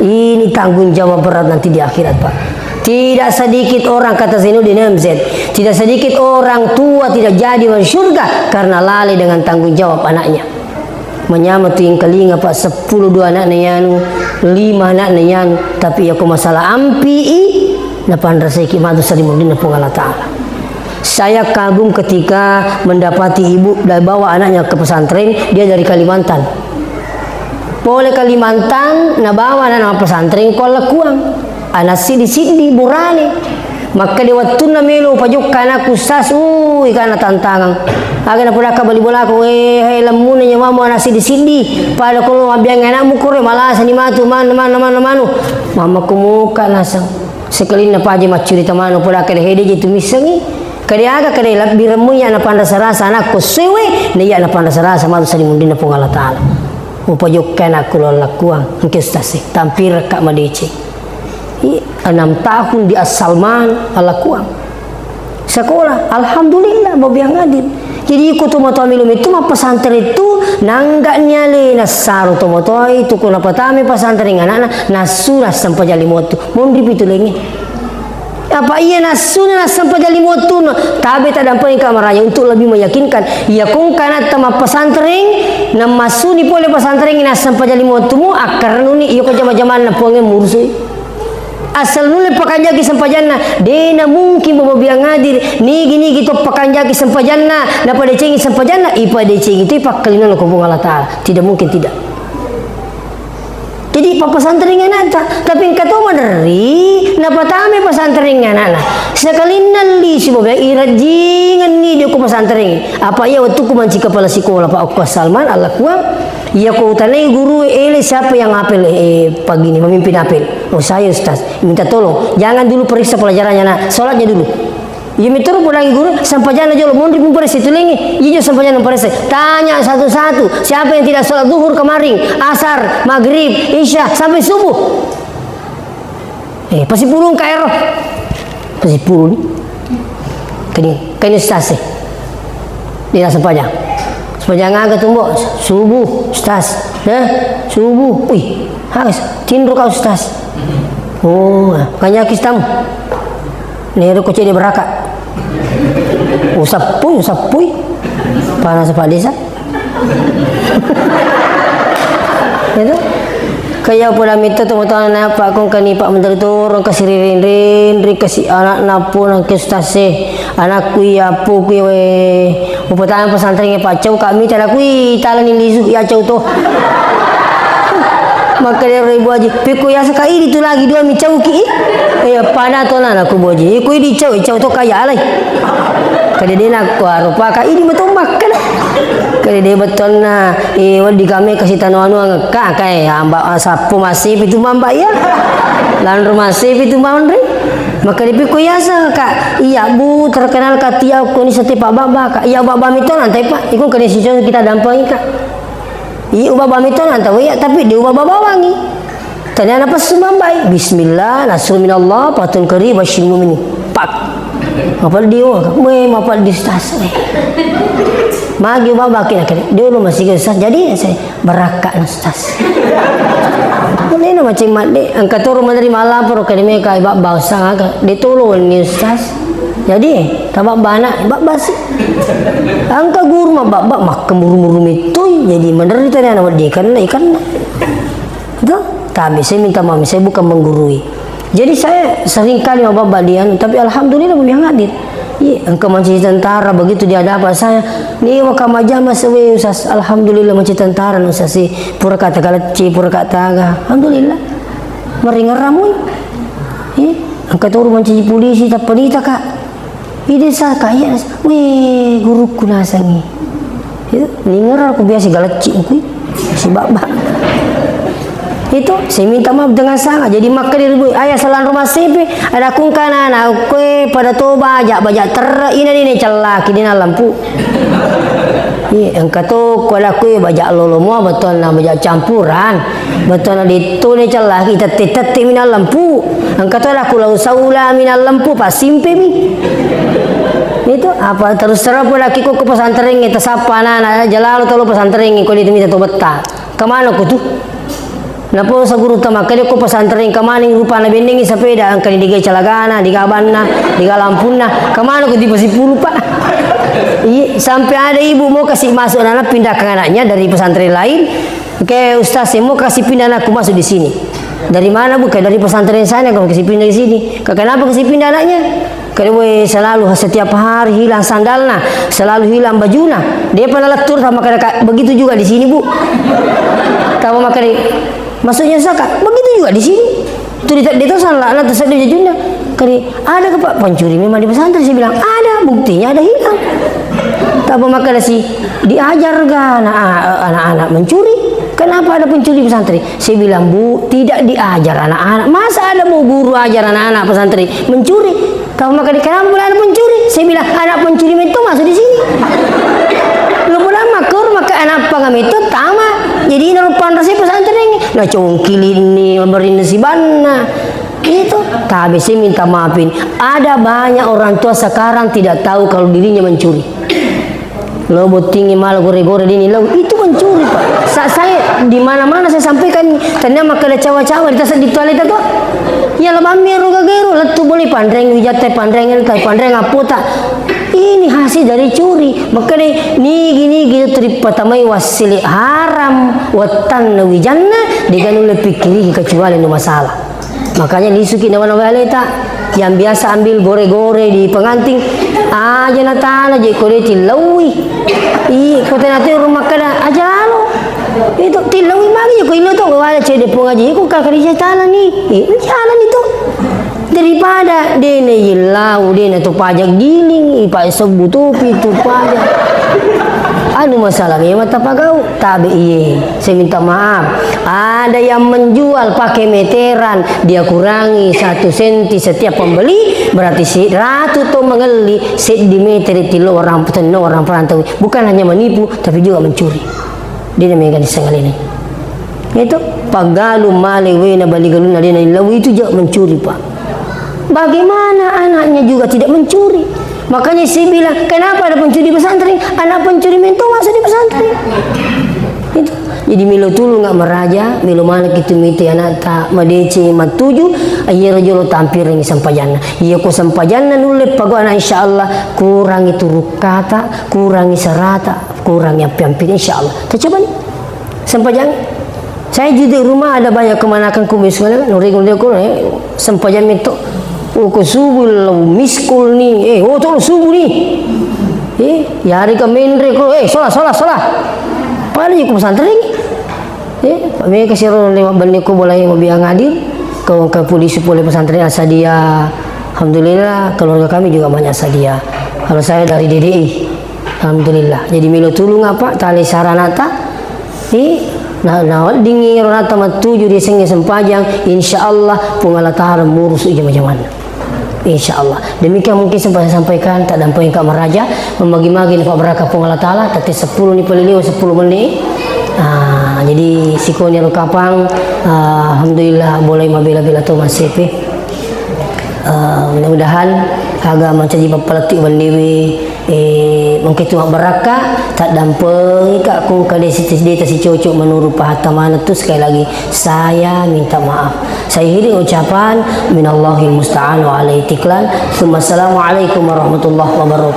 Ini tanggung jawab berat nanti di akhirat, Pak. Tidak sedikit orang, kata Zainuddin M Z, tidak sedikit orang tua tidak jadi masuk surga karena lalai dengan tanggung jawab anaknya. Manyameng tu engkalinga, Pak, seppulo dua anakna yanu, lima anakna yanu, tapi yakko masalah ampi i, napanrasaiki matu salimuddinna Puang Allah Ta'ala. Saya kagum ketika mendapati ibu da-, bawa anaknya ke pesantren, dia dari Kalimantan. Pole Kalimantan, nabawa anakna pesantren ko Allakkuang. Anak siddi-siddi, burane. Makkeda wettunna melo upajokka anakku, Ustaz, ui, kana tantangang. Aga napodakka bali bolaku, eh, hai lemmuna nyawamu anak siddi-siddi. Pada ko lo mabbiang anakmu koro, malasani matu, manu, manu, manu, manu. Mammakku muka naseng. Sekalinna paja maccurita manu, poda kada hede je tu missengi. Kada aga kada lebbi remmu iya napanrasa-rasa anakku sewe, na iya napanrasa-rasa matu salimuddinna Puang Allah Ta'ala. Upajokka anakku lo Allakkuang, engke Ustaz e, tampirekka madeceng. I, enam tahun di As-Salman, Allakkuang. Sekolah, alhamdulillah, babiang adil. Jadi, iko tomatoa melo metto mappesantren tu, nangga'ni alena saro tomatoa itu, ko napatama pesantren anakna, nassu nassempajang lima wettu. Monri pitu lengnge. Apa iya nassuna nassempajang lima wettunna? Tabe taddampengeng Kamaraja untuk lebih meyakinkan. Iya kongka anatta mappesantren, nammassuni pole pesantren nassempajang lima wettumu, akkarennuni, iya ko jama-jamanna Puangnge murusui. Asal nulle pakanjaki sempajanna, dena mungkin bababiang adil, nigi-nigi to pakanjaki sempajanna, napadecengi sempajanna, ipadecengi tu pakkalinna ko Puang Allah Ta'ala. Tidak mungkin tidak. Jadi, pappasantreng anakta, tapi engka to maderri, napatama pesantren anakna. Sekalinna lisu babae, irajingenni dio ko pesantren. Apa iya wettukku manci kepala sekolah, Pak, okko Salman, Allakkuang, iya ko utanai guru ele siapa yang apel, eh, pagi ini, memimpin apel? Oh, saya, Ustaz. Minta tolong, jangan dulu periksa pelajarannya, Nak. Sholatnya dulu. Iya mitoro podangi guru, sempajanna jolo, monri pung paressa itu lengnge. Iya jo sempajanna paressa. Tanya satu-satu, siapa yang tidak sholat zuhur kemarin, asar, maghrib, isya, sampai subuh? Eh, pasipulung ka ero. Pasipulung. Kani, kani ustaz e. Dia sempajang. Sempajang aga tu, Mbok? Subuh, Ustaz. Hah? Subuh. Wih, harus tinro ka Ustaz. Oh, kanyaki stam. Nero ko cede beraka. Usappui, usappui. Panas apa desa? Itu. Kaya pola mito to motona apa kong kani Pak Menteri turun kasi riring-riring kasi anakna pun ke Ustaz e. Anakku iya, appuku iya, we. Upatama pesantren e, paccau kami, tala kui talani lisu, iya cau to. Makkeda ro Ibu Haji, "Pekko yasaka idi tu lagi dua mi cauki i?" Iya, pada to na, naku Ibu Haji. Iko idi cau, cau to kaya alai. Kada dena ko arupa ka idi matomma kada. Kada de bettonna, eh, wedding kami kasi tanu anu angka, kae, amba, ah, sappo masih pitu mamba iya. Lanro masih pitu manre. Makkeda, "Pekko yasaka?" "Iya, Bu, terkenal ka tia ko ni setiap baba ka." "Iya, baba mito nantai, Pak. Iko kena siswa kita dampangi ka." "Iya, baba mito nantai, iya, tapi de baba bawangi." Tanya apa sumambai? "Bismillah, nasrul minallah, fatun qarib, basyiril mu'minin." Pak. Mapal di, oh, we, mapal di Ustaz. Magi baba kena kena. Dia ulun masih ke Ustaz. Jadi saya Barakka na Ustaz. Mulai na macam mat de, engka toro menerima lapor ke demi kai baba Ustaz aga. De tolo ni Ustaz. Jadi, tabak bana, baba sih. Engka guru ma baba makkemuru-muru mitui. Jadi menderita ni anak wedding ikan, ikan. Itu, tapi saya minta maaf, saya bukan menggurui. Jadi saya sering kali mababba dianu, tapi alhamdulillah, memang hadir. Iya, engka mancaji tentara, begitu di hadapan saya, ni waka majama sewe Ustaz, alhamdulillah mancaji tentara na Ustaz, si pura kata galecci, pura kata aga, alhamdulillah. Meringerramui. Iya, engka toro mancaji polisi, tappa nita ka. Ide sa kaya, weh, gurukku nasengi. Itu, ningerang ku biasa galecci ku, si baba. Itu, saya minta maaf dengan sangat. Jadi, makkeda ri ibu, "Ayah, salang rumah sipi, ada kungkana, na kue pada toba, ajak bajak terre, ina ni, ni cellaki, di na lampu." Iya, engka to ko laku baja lolo mua, bettuanna baja campuran, bettuanna detto ne cellaki, tette-tette minang lempu. Engka to laku lau saula minang lempu, passimpe mi. Itu apa terus terang pun laki ko, ko pesantren e, tasappa anak-anak, jalalo tolo pesantren e, ko dia mita tobetta. Kemana ko tu? Naposa gurutta makkeda, ko pesantren kemana rupana bennengi sepeda, engkani diga calagana, diga banna, diga lampunna, kemana ko tipe sipulu, Pak? Iya, sampai ada ibu mau kasih masuk anak, pindahkan anaknya dari pesantren lain. Oke, Ustaz, saya mau kasih pindah anakku masuk di sini. Dari mana, Bu? Kayak dari pesantren sana, kalau kasih pindah ke sini. Kayak kenapa kasih pindah anaknya? Kade we selalu setiap hari hilang sandalna, selalu hilang bajuna. Dia pernah lettur sama kade, Kak, begitu juga di sini, Bu. Tahu makanya, maksudnya saya, Kak, begitu juga di sini. Itu di, di itu salah, lah tersedih bajuna. Kade, ada ke, Pak, pencuri memang di pesantren? Saya bilang, ada, buktinya ada hilang. Tahu makanya si diajar ga anak-anak mencuri? Kenapa ada pencuri pesantren? Saya bilang, Bu, tidak diajar anak-anak. Masa ada mau guru ajar anak-anak pesantren mencuri? Tahu maka di kenapa boleh ada pencuri? Saya bilang, anak pencuri itu masuk di sini. Lu pulang makur, maka anak pangam itu tama. Jadi ini rupa saya pesantren ini. Nah, congkil ini, memberi nasi banna. Itu. Tapi saya minta maafin. Ada banyak orang tua sekarang tidak tahu kalau dirinya mencuri. Lo bottingi mala gore-gore dini lo, itu mencuri, Pak. Sa-, saya di mana-mana saya sampaikan, tanya makkeda cawa-cawa di tas di toilet itu. Ya, lebammi ero gagero, lettu boleh panreng wijatta, panreng entai, panreng apota. Ini hasil dari curi. Makkeda nigi-nigi itu ripatamai wassele haram, wettanna wijanna, deganulle pikkiriki kecuali nu masalah. Makanya lisuki nawa-nawa aleta yang biasa ambil gore-gore di pengantin, aja natana je kode tillaui. I kota nate rumah kada aja lo. Itu tillaui magi ko ilo to wala cede pung aja ko kakari je tala ni. Eh, jalan itu. Daripada dene yillau, dene tu pajak giling, ipa sebbu tupi tu pajak. Anu masalah memang tapagau. Tabe iye, saya minta maaf. Ada yang menjual pakai meteran, dia kurangi satu senti setiap pembeli, berarti si ratu to mengelli seddi meter itu orang, tenno orang perantau. Bukan hanya menipu, tapi juga mencuri. Dia namanya gadis sengal ini. Itu pagalu male wena bali galuna dena illau itu juga mencuri, Pak. Bagaimana anaknya juga tidak mencuri? Makanya saya bilang, kenapa ada pencuri di pesantren? Anak pencuri mento masuk di pesantren. Itu. Jadi melo tulung nggak meraja, melo mana kita miti anak tak madece matuju, ayo jolo tampil ring sempajanna. Iya ko sempajanna nulle pago anak, insya Allah kurangi turuk kata, kurangi serata, kurangi ampi-ampi, insya Allah. Kita coba nih. Sempajang. Saya juga di rumah ada banyak kemanakan ku misalnya, nuri nuri ku, eh, sempajang itu. Oh, ko subuh lo miskul ni. Eh, oh, to subuh ni. Eh, yari ka menre ko. Eh, salah, salah, salah. Paling ku pesantren ni. Eh, mega siro lewat benne ko boleh mau biang hadir. Ke, ke polisi pole pesantren Asadia. Alhamdulillah, keluarga kami juga banyak Asadia. Kalau saya dari D D I. Alhamdulillah. Jadi melo tulung apa? Tali saranata. Di na, naweddingi ronata matuju di sengnge sempajang, insya Allah Puang Allah Ta'ala murusu jama-jamanna. Insya Allah. Demikian mungkin sempat saya sampaikan, tak dampeng ka meraja, memagi-magi ni Pak Barakah Puang Allah Ta'ala, tadi sepuluh ni paling lewat sepuluh menit. Ah, jadi sikoni ro kapang, ah, alhamdulillah boleh mabela-bela tu masih. Eh, mudah-mudahan aga mancaji pappalettu wenniwi, eh, mungkin cuma barakka, taddampengika ku kade siti-, deta sicocok menurut pahatta maneng tu. Sekali lagi, saya minta maaf. Saya akhiri ucapan, minallahil musta'an wa alaihi tiklan. Tsumma assalamualaikum warahmatullahi wabarakatuh.